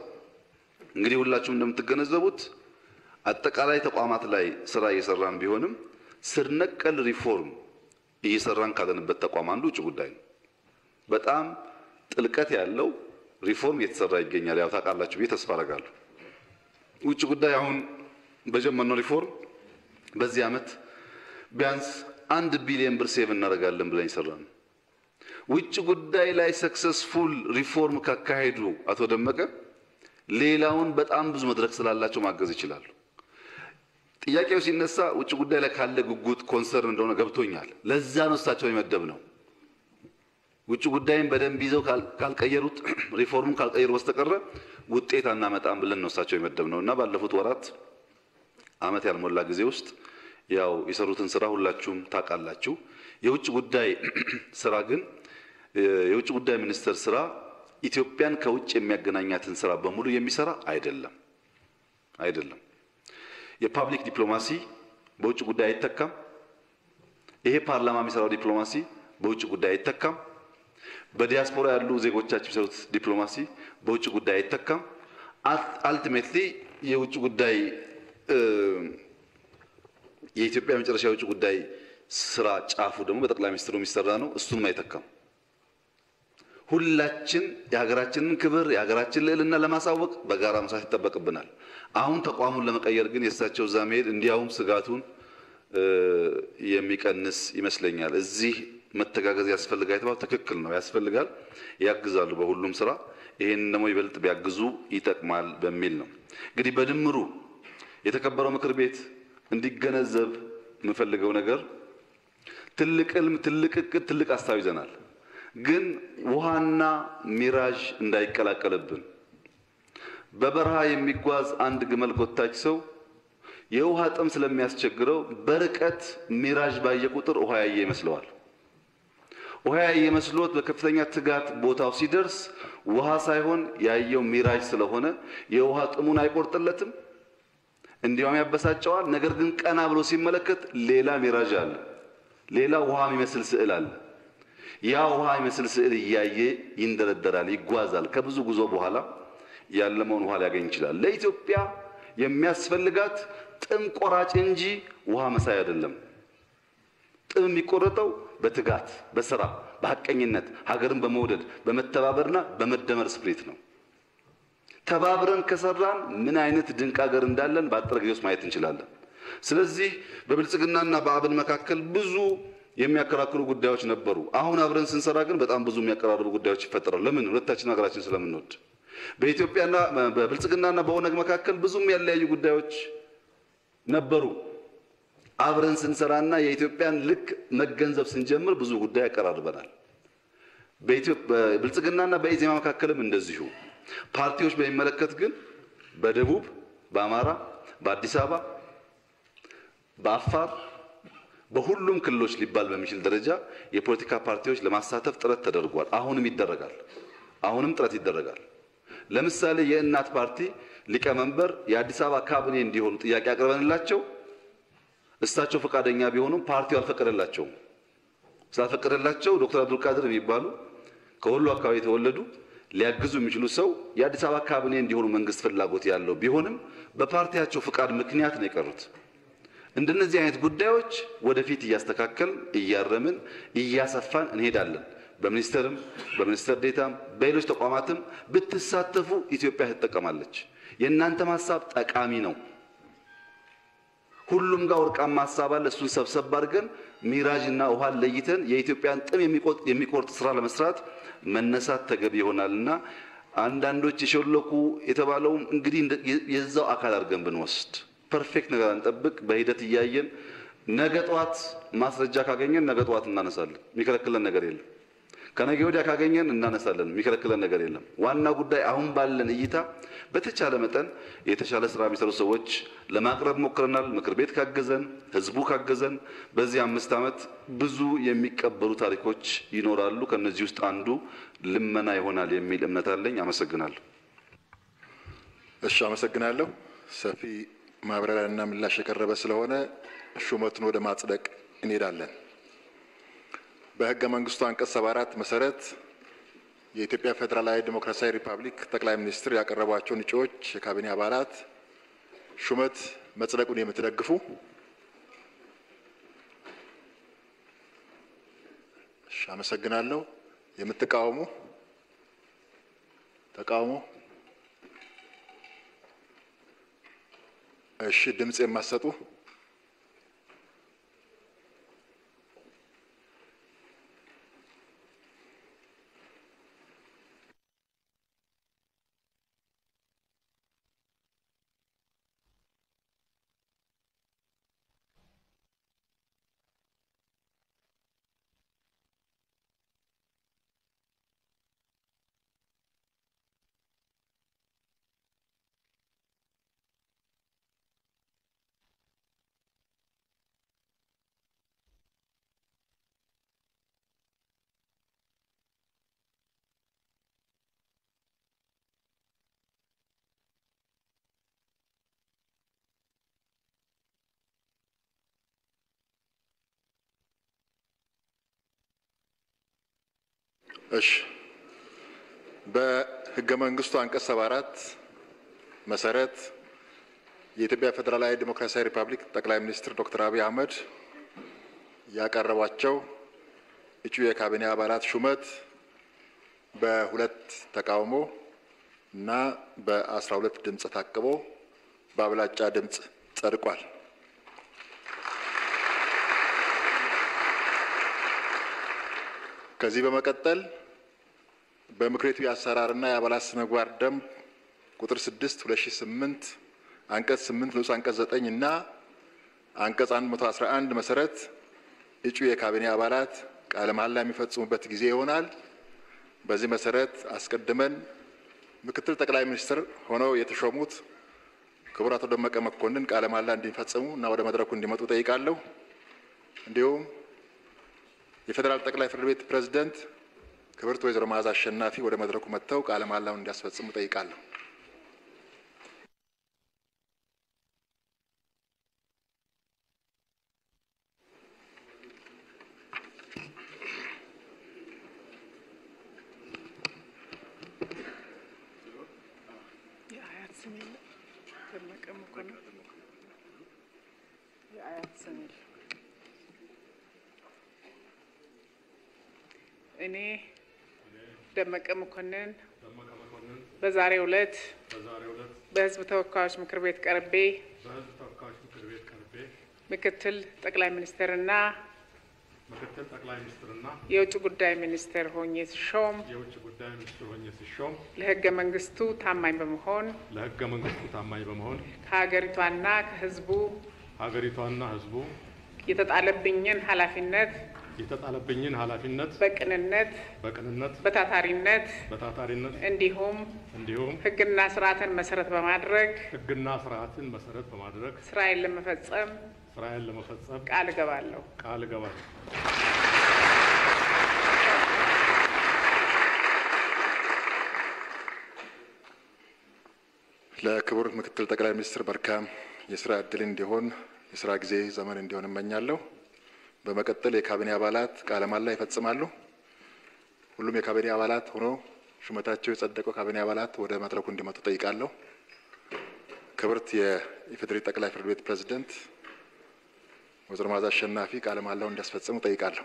እንግዲህ ሁላችሁም እንደምትገነዘቡት አጠቃላይ ተቋማት ላይ ስራ እየሰራን ቢሆንም ስር ነቀል ሪፎርም እየሰራን ካለንበት ተቋም አንዱ ውጭ ጉዳይ ነው። በጣም ጥልቀት ያለው ሪፎርም እየተሰራ ይገኛል። ያው ታውቃላችሁ ብዬ ተስፋ አደርጋለሁ። ውጭ ጉዳይ አሁን በጀመርነው ሪፎርም በዚህ ዓመት ቢያንስ 1 ቢሊዮን ብር save እናደርጋለን ብለን የሰራን። ውጭ ጉዳይ ላይ successful reform ካካሄዱ አቶ ደመቀ ሌላውን በጣም ብዙ መድረክ ስላላቸው ማገዝ ይችላሉ። ጥያቄው ሲነሳ ውጭ ጉዳይ ላይ ካለ ጉጉት concern እንደሆነ ገብቶኛል። ለዛ ነው እሳቸው የመደብነው። ውጭ ጉዳይን በደንብ ይዘው ካልቀየሩት፣ ሪፎርሙን ካልቀየሩ በስተቀረ ውጤት አናመጣም ብለን ነው እሳቸው የመደብነው። እና ባለፉት ወራት፣ ዓመት ያልሞላ ጊዜ ውስጥ ያው የሰሩትን ስራ ሁላችሁም ታውቃላችሁ። የውጭ ጉዳይ ስራ ግን፣ የውጭ ጉዳይ ሚኒስቴር ስራ ኢትዮጵያን ከውጭ የሚያገናኛትን ስራ በሙሉ የሚሰራ አይደለም። የ public diplomacy በውጭ ጉዳይ አይተካም። ይሄ ፓርላማ የሚሰራው ዲፕሎማሲ በውጭ ጉዳይ አይተካም። በዲያስፖራ ያሉ ዜጎቻችን የሚሰሩት ዲፕሎማሲ በውጭ ጉዳይ አይተካም። Ultimately የውጭ ጉዳይ፣ የኢትዮጵያ መጨረሻ የውጭ ጉዳይ ስራ ጫፉ ደግሞ በጠቅላይ ሚኒስትሩ የሚሰራ ነው። እሱንም አይተካም። ሁላችን የሀገራችንን ክብር፣ የሀገራችን ልዕልና ለማሳወቅ በጋራ መስራት ይጠበቅብናል። አሁን ተቋሙን ለመቀየር ግን የእሳቸው እዛ መሄድ እንዲያውም ስጋቱን የሚቀንስ ይመስለኛል። እዚህ መተጋገዝ ያስፈልጋል የተባለው ትክክል ነው፣ ያስፈልጋል። ያግዛሉ በሁሉም ስራ። ይሄን ደግሞ ይበልጥ ቢያግዙ ይጠቅማል በሚል ነው። እንግዲህ በድምሩ የተከበረው ምክር ቤት እንዲገነዘብ የምፈልገው ነገር ትልቅ ህልም፣ ትልቅ እቅድ፣ ትልቅ ሀሳብ ይዘናል። ግን ውሃና mirage እንዳይቀላቀልብን። በበረሃ የሚጓዝ አንድ ግመል ጎታች ሰው የውሃ ጥም ስለሚያስቸግረው በርቀት mirage ባየ ቁጥር ውሃ ያየ ይመስለዋል። ውሃ ያየ መስሎት በከፍተኛ ትጋት ቦታው ሲደርስ ውሃ ሳይሆን ያየው mirage ስለሆነ የውሃ ጥሙን አይቆርጥለትም፣ እንዲያውም ያበሳጨዋል። ነገር ግን ቀና ብሎ ሲመለከት ሌላ mirage አለ፣ ሌላ ውሃ የሚመስል ስዕል አለ። ያ ውሃ የሚመስል ስዕል እያየ ይንደረደራል፣ ይጓዛል። ከብዙ ጉዞ በኋላ ያለመውን ውሃ ሊያገኝ ይችላል። ለኢትዮጵያ የሚያስፈልጋት ጥም ቆራጭ እንጂ ውሃ መሳይ አይደለም። ጥም የሚቆረጠው በትጋት፣ በስራ፣ በሐቀኝነት፣ ሀገርን በመውደድ፣ በመተባበርና በመደመር spirit ነው። ተባብረን ከሰራን ምን አይነት ድንቅ ሀገር እንዳለን በአጭር ጊዜ ውስጥ ማየት እንችላለን። ስለዚህ በብልጽግናና በአብን መካከል ብዙ የሚያከራክሩ ጉዳዮች ነበሩ። አሁን አብረን ስንሰራ ግን በጣም ብዙ የሚያቀራርቡ ጉዳዮች ይፈጠራሉ። ለምን? ሁለታችን ሀገራችን ስለምንወድ። በኢትዮጵያና በብልጽግናና በኦነግ መካከል ብዙ የሚያለያዩ ጉዳዮች ነበሩ። አብረን ስንሰራና የኢትዮጵያን ልክ መገንዘብ ስንጀምር ብዙ ጉዳይ ያቀራርበናል። በብልጽግናና በኢዜማ መካከልም እንደዚሁ። ፓርቲዎች በሚመለከት ግን በደቡብ፣ በአማራ፣ በአዲስ አበባ፣ በአፋር፣ በሁሉም ክልሎች ሊባል በሚችል ደረጃ የፖለቲካ ፓርቲዎች ለማሳተፍ ጥረት ተደርጓል። አሁንም ይደረጋል። አሁንም ጥረት ይደረጋል። ለምሳሌ የእናት ፓርቲ ሊቀመንበር የአዲስ አበባ ካቢኔ እንዲሆኑ ጥያቄ አቅርበንላቸው እሳቸው ፈቃደኛ ቢሆኑም ፓርቲው አልፈቀደላቸውም። ስላልፈቀደላቸው ዶክተር አብዱልቃድር የሚባሉ ከወሎ አካባቢ የተወለዱ ሊያግዙ የሚችሉ ሰው የአዲስ አበባ ካቢኔ እንዲሆኑ መንግስት ፍላጎት ያለው ቢሆንም በፓርቲያቸው ፍቃድ ምክንያት ነው የቀሩት። እንደነዚህ አይነት ጉዳዮች ወደፊት እያስተካከልን እያረምን እያሰፋን እንሄዳለን። በሚኒስተርም በሚኒስተር ዴታም በሌሎች ተቋማትም ብትሳተፉ ኢትዮጵያ ትጠቀማለች። የእናንተም ሀሳብ ጠቃሚ ነው። ሁሉም ጋር ወርቃማ ሀሳብ አለ። እሱን ሰብሰብ አድርገን ሚራጅና ውሃን ለይተን የኢትዮጵያን ጥም የሚቆርጥ ስራ ለመስራት መነሳት ተገቢ ይሆናልና አንዳንዶች የሾለኩ የተባለውም እንግዲህ የዛው አካል አድርገን ብንወስድ perfect ነገር አንጠብቅ። በሂደት እያየን ነገ ጠዋት ማስረጃ ካገኘን ነገ ጠዋት እናነሳለን። የሚከለክለን ነገር የለም። ከነገ ወዲያ ካገኘን እናነሳለን። የሚከለክለን ነገር የለም። ዋና ጉዳይ አሁን ባለን እይታ በተቻለ መጠን የተሻለ ስራ የሚሰሩ ሰዎች ለማቅረብ ሞክረናል። ምክር ቤት ካገዘን፣ ህዝቡ ካገዘን በዚህ 5 ዓመት ብዙ የሚቀበሉ ታሪኮች ይኖራሉ። ከነዚህ ውስጥ አንዱ ልመና ይሆናል የሚል እምነት አለኝ። አመሰግናለሁ። እሺ፣ አመሰግናለሁ። ሰፊ ማብራሪያና ምላሽ የቀረበ ስለሆነ ሹመቱን ወደ ማጽደቅ እንሄዳለን። በህገ መንግስቱ አንቀጽ 74 መሰረት የኢትዮጵያ ፌዴራላዊ ዲሞክራሲያዊ ሪፐብሊክ ጠቅላይ ሚኒስትር ያቀረቧቸውን እጩዎች የካቢኔ አባላት ሹመት መጽደቁን የምትደግፉ? እሺ፣ አመሰግናለሁ። የምትቃወሙ? ተቃውሞ? እሺ፣ ድምጽ የማሰጡ? እሺ፣ በህገ መንግስቱ አንቀጽ 74 መሰረት የኢትዮጵያ ፌዴራላዊ ዲሞክራሲያዊ ሪፐብሊክ ጠቅላይ ሚኒስትር ዶክተር አብይ አህመድ ያቀረቧቸው እጩ የካቢኔ አባላት ሹመት በ2 ተቃውሞ እና በ12 ድምጽ ታቅቦ በአብላጫ ድምጽ ጸድቋል። ከዚህ በመቀጠል በምክር ቤቱ የአሰራርና የአባላት ስነ ምግባር ደንብ ቁጥር 6 2008 አንቀጽ 8 ንዑስ አንቀጽ 9 እና አንቀጽ 111 መሰረት እጩ የካቢኔ አባላት ቃለ መሐላ የሚፈጽሙበት ጊዜ ይሆናል። በዚህ መሰረት አስቀድመን ምክትል ጠቅላይ ሚኒስትር ሆነው የተሾሙት ክቡር አቶ ደመቀ መኮንን ቃለ መሐላ እንዲፈጽሙ እና ወደ መድረኩ እንዲመጡ ጠይቃለሁ። እንዲሁም የፌዴራል ጠቅላይ ፍርድ ቤት ፕሬዝዳንት ክብርት ወይዘሮ መዓዛ አሸናፊ ወደ መድረኩ መጥተው ቃለ መሐላውን እንዲያስፈጽሙ ጠይቃለሁ። እኔ ደመቀ መኮንን በዛሬው ዕለት በሕዝብ ተወካዮች ምክር ቤት ቀርቤ ምክትል ጠቅላይ ሚኒስትርና የውጭ ጉዳይ ሚኒስትር ሆኜ ስሾም ለሕገ መንግስቱ ታማኝ በመሆን ከሀገሪቷና ከሕዝቡ የተጣለብኝን ኃላፊነት በቅንነት በታታሪነት እንዲሁም ሕግና ስርዓትን መሰረት በማድረግ ስራዬን ለመፈጸም ቃል እገባለሁ። ለክቡር ምክትል ጠቅላይ ሚኒስትር መልካም የስራ እድል እንዲሆን የስራ ጊዜ ዘመን እንዲሆን እመኛለሁ። በመቀጠል የካቢኔ አባላት ቃለ መሐላ ይፈጽማሉ። ሁሉም የካቢኔ አባላት ሆኖ ሹመታቸው የጸደቀው ካቢኔ አባላት ወደ መድረኩ እንዲመጡ ጠይቃለሁ። ክብርት የኢፌዴሪ ጠቅላይ ፍርድ ቤት ፕሬዝዳንት ወይዘሮ መዓዛ አሸናፊ ቃለ መሐላውን እንዲያስፈጽሙ ጠይቃለሁ።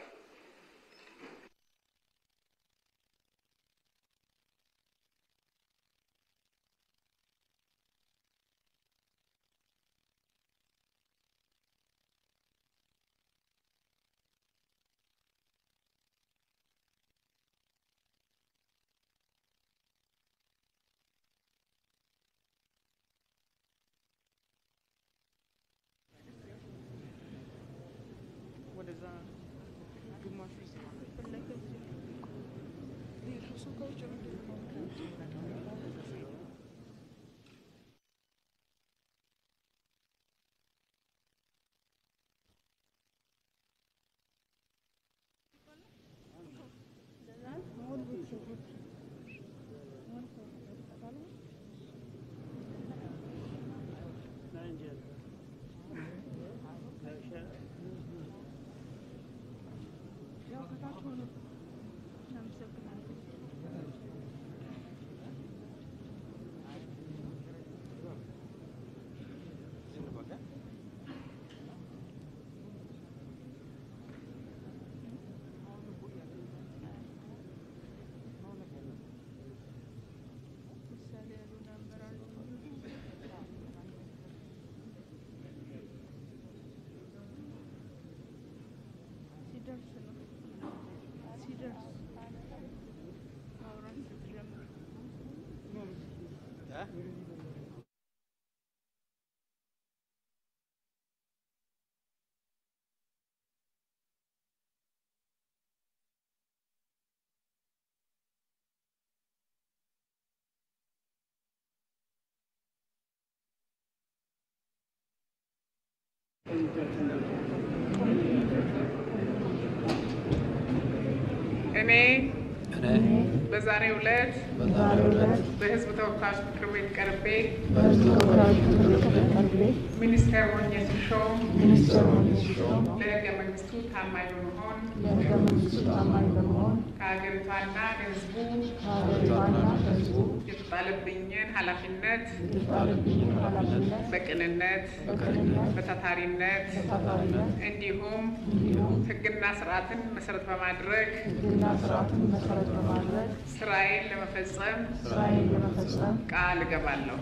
እኔ በዛሬው ዕለት በሕዝብ ተወካዮች ምክር ቤት ቀርቤ ሚኒስትር ሆኜ ስሾም ለሕገ መንግስቱ ታማኝ በመሆን ከሀገሪቷና ከሕዝቡ የተጣለብኝን ኃላፊነት በቅንነት፣ በታታሪነት እንዲሁም ሕግና ስርዓትን መሰረት በማድረግ ስራዬን ለመፈጸም ቃል እገባለሁ።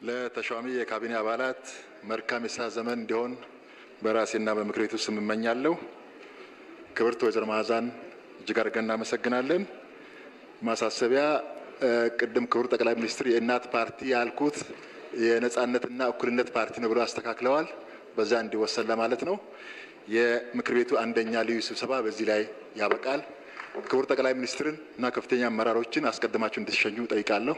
ለተሿሚ የካቢኔ አባላት መልካም የስራ ዘመን እንዲሆን በራሴና በምክር ቤቱ ስም እመኛለሁ። ክብርት ወይዘሮ መዓዛን እጅግ አድርገን እናመሰግናለን። ማሳሰቢያ፣ ቅድም ክቡር ጠቅላይ ሚኒስትር የእናት ፓርቲ ያልኩት የነጻነትና እኩልነት ፓርቲ ነው ብለው አስተካክለዋል። በዛ እንዲወሰን ለማለት ነው። የምክር ቤቱ አንደኛ ልዩ ስብሰባ በዚህ ላይ ያበቃል። ክቡር ጠቅላይ ሚኒስትርን እና ከፍተኛ አመራሮችን አስቀድማችሁ እንድትሸኙ ጠይቃለሁ።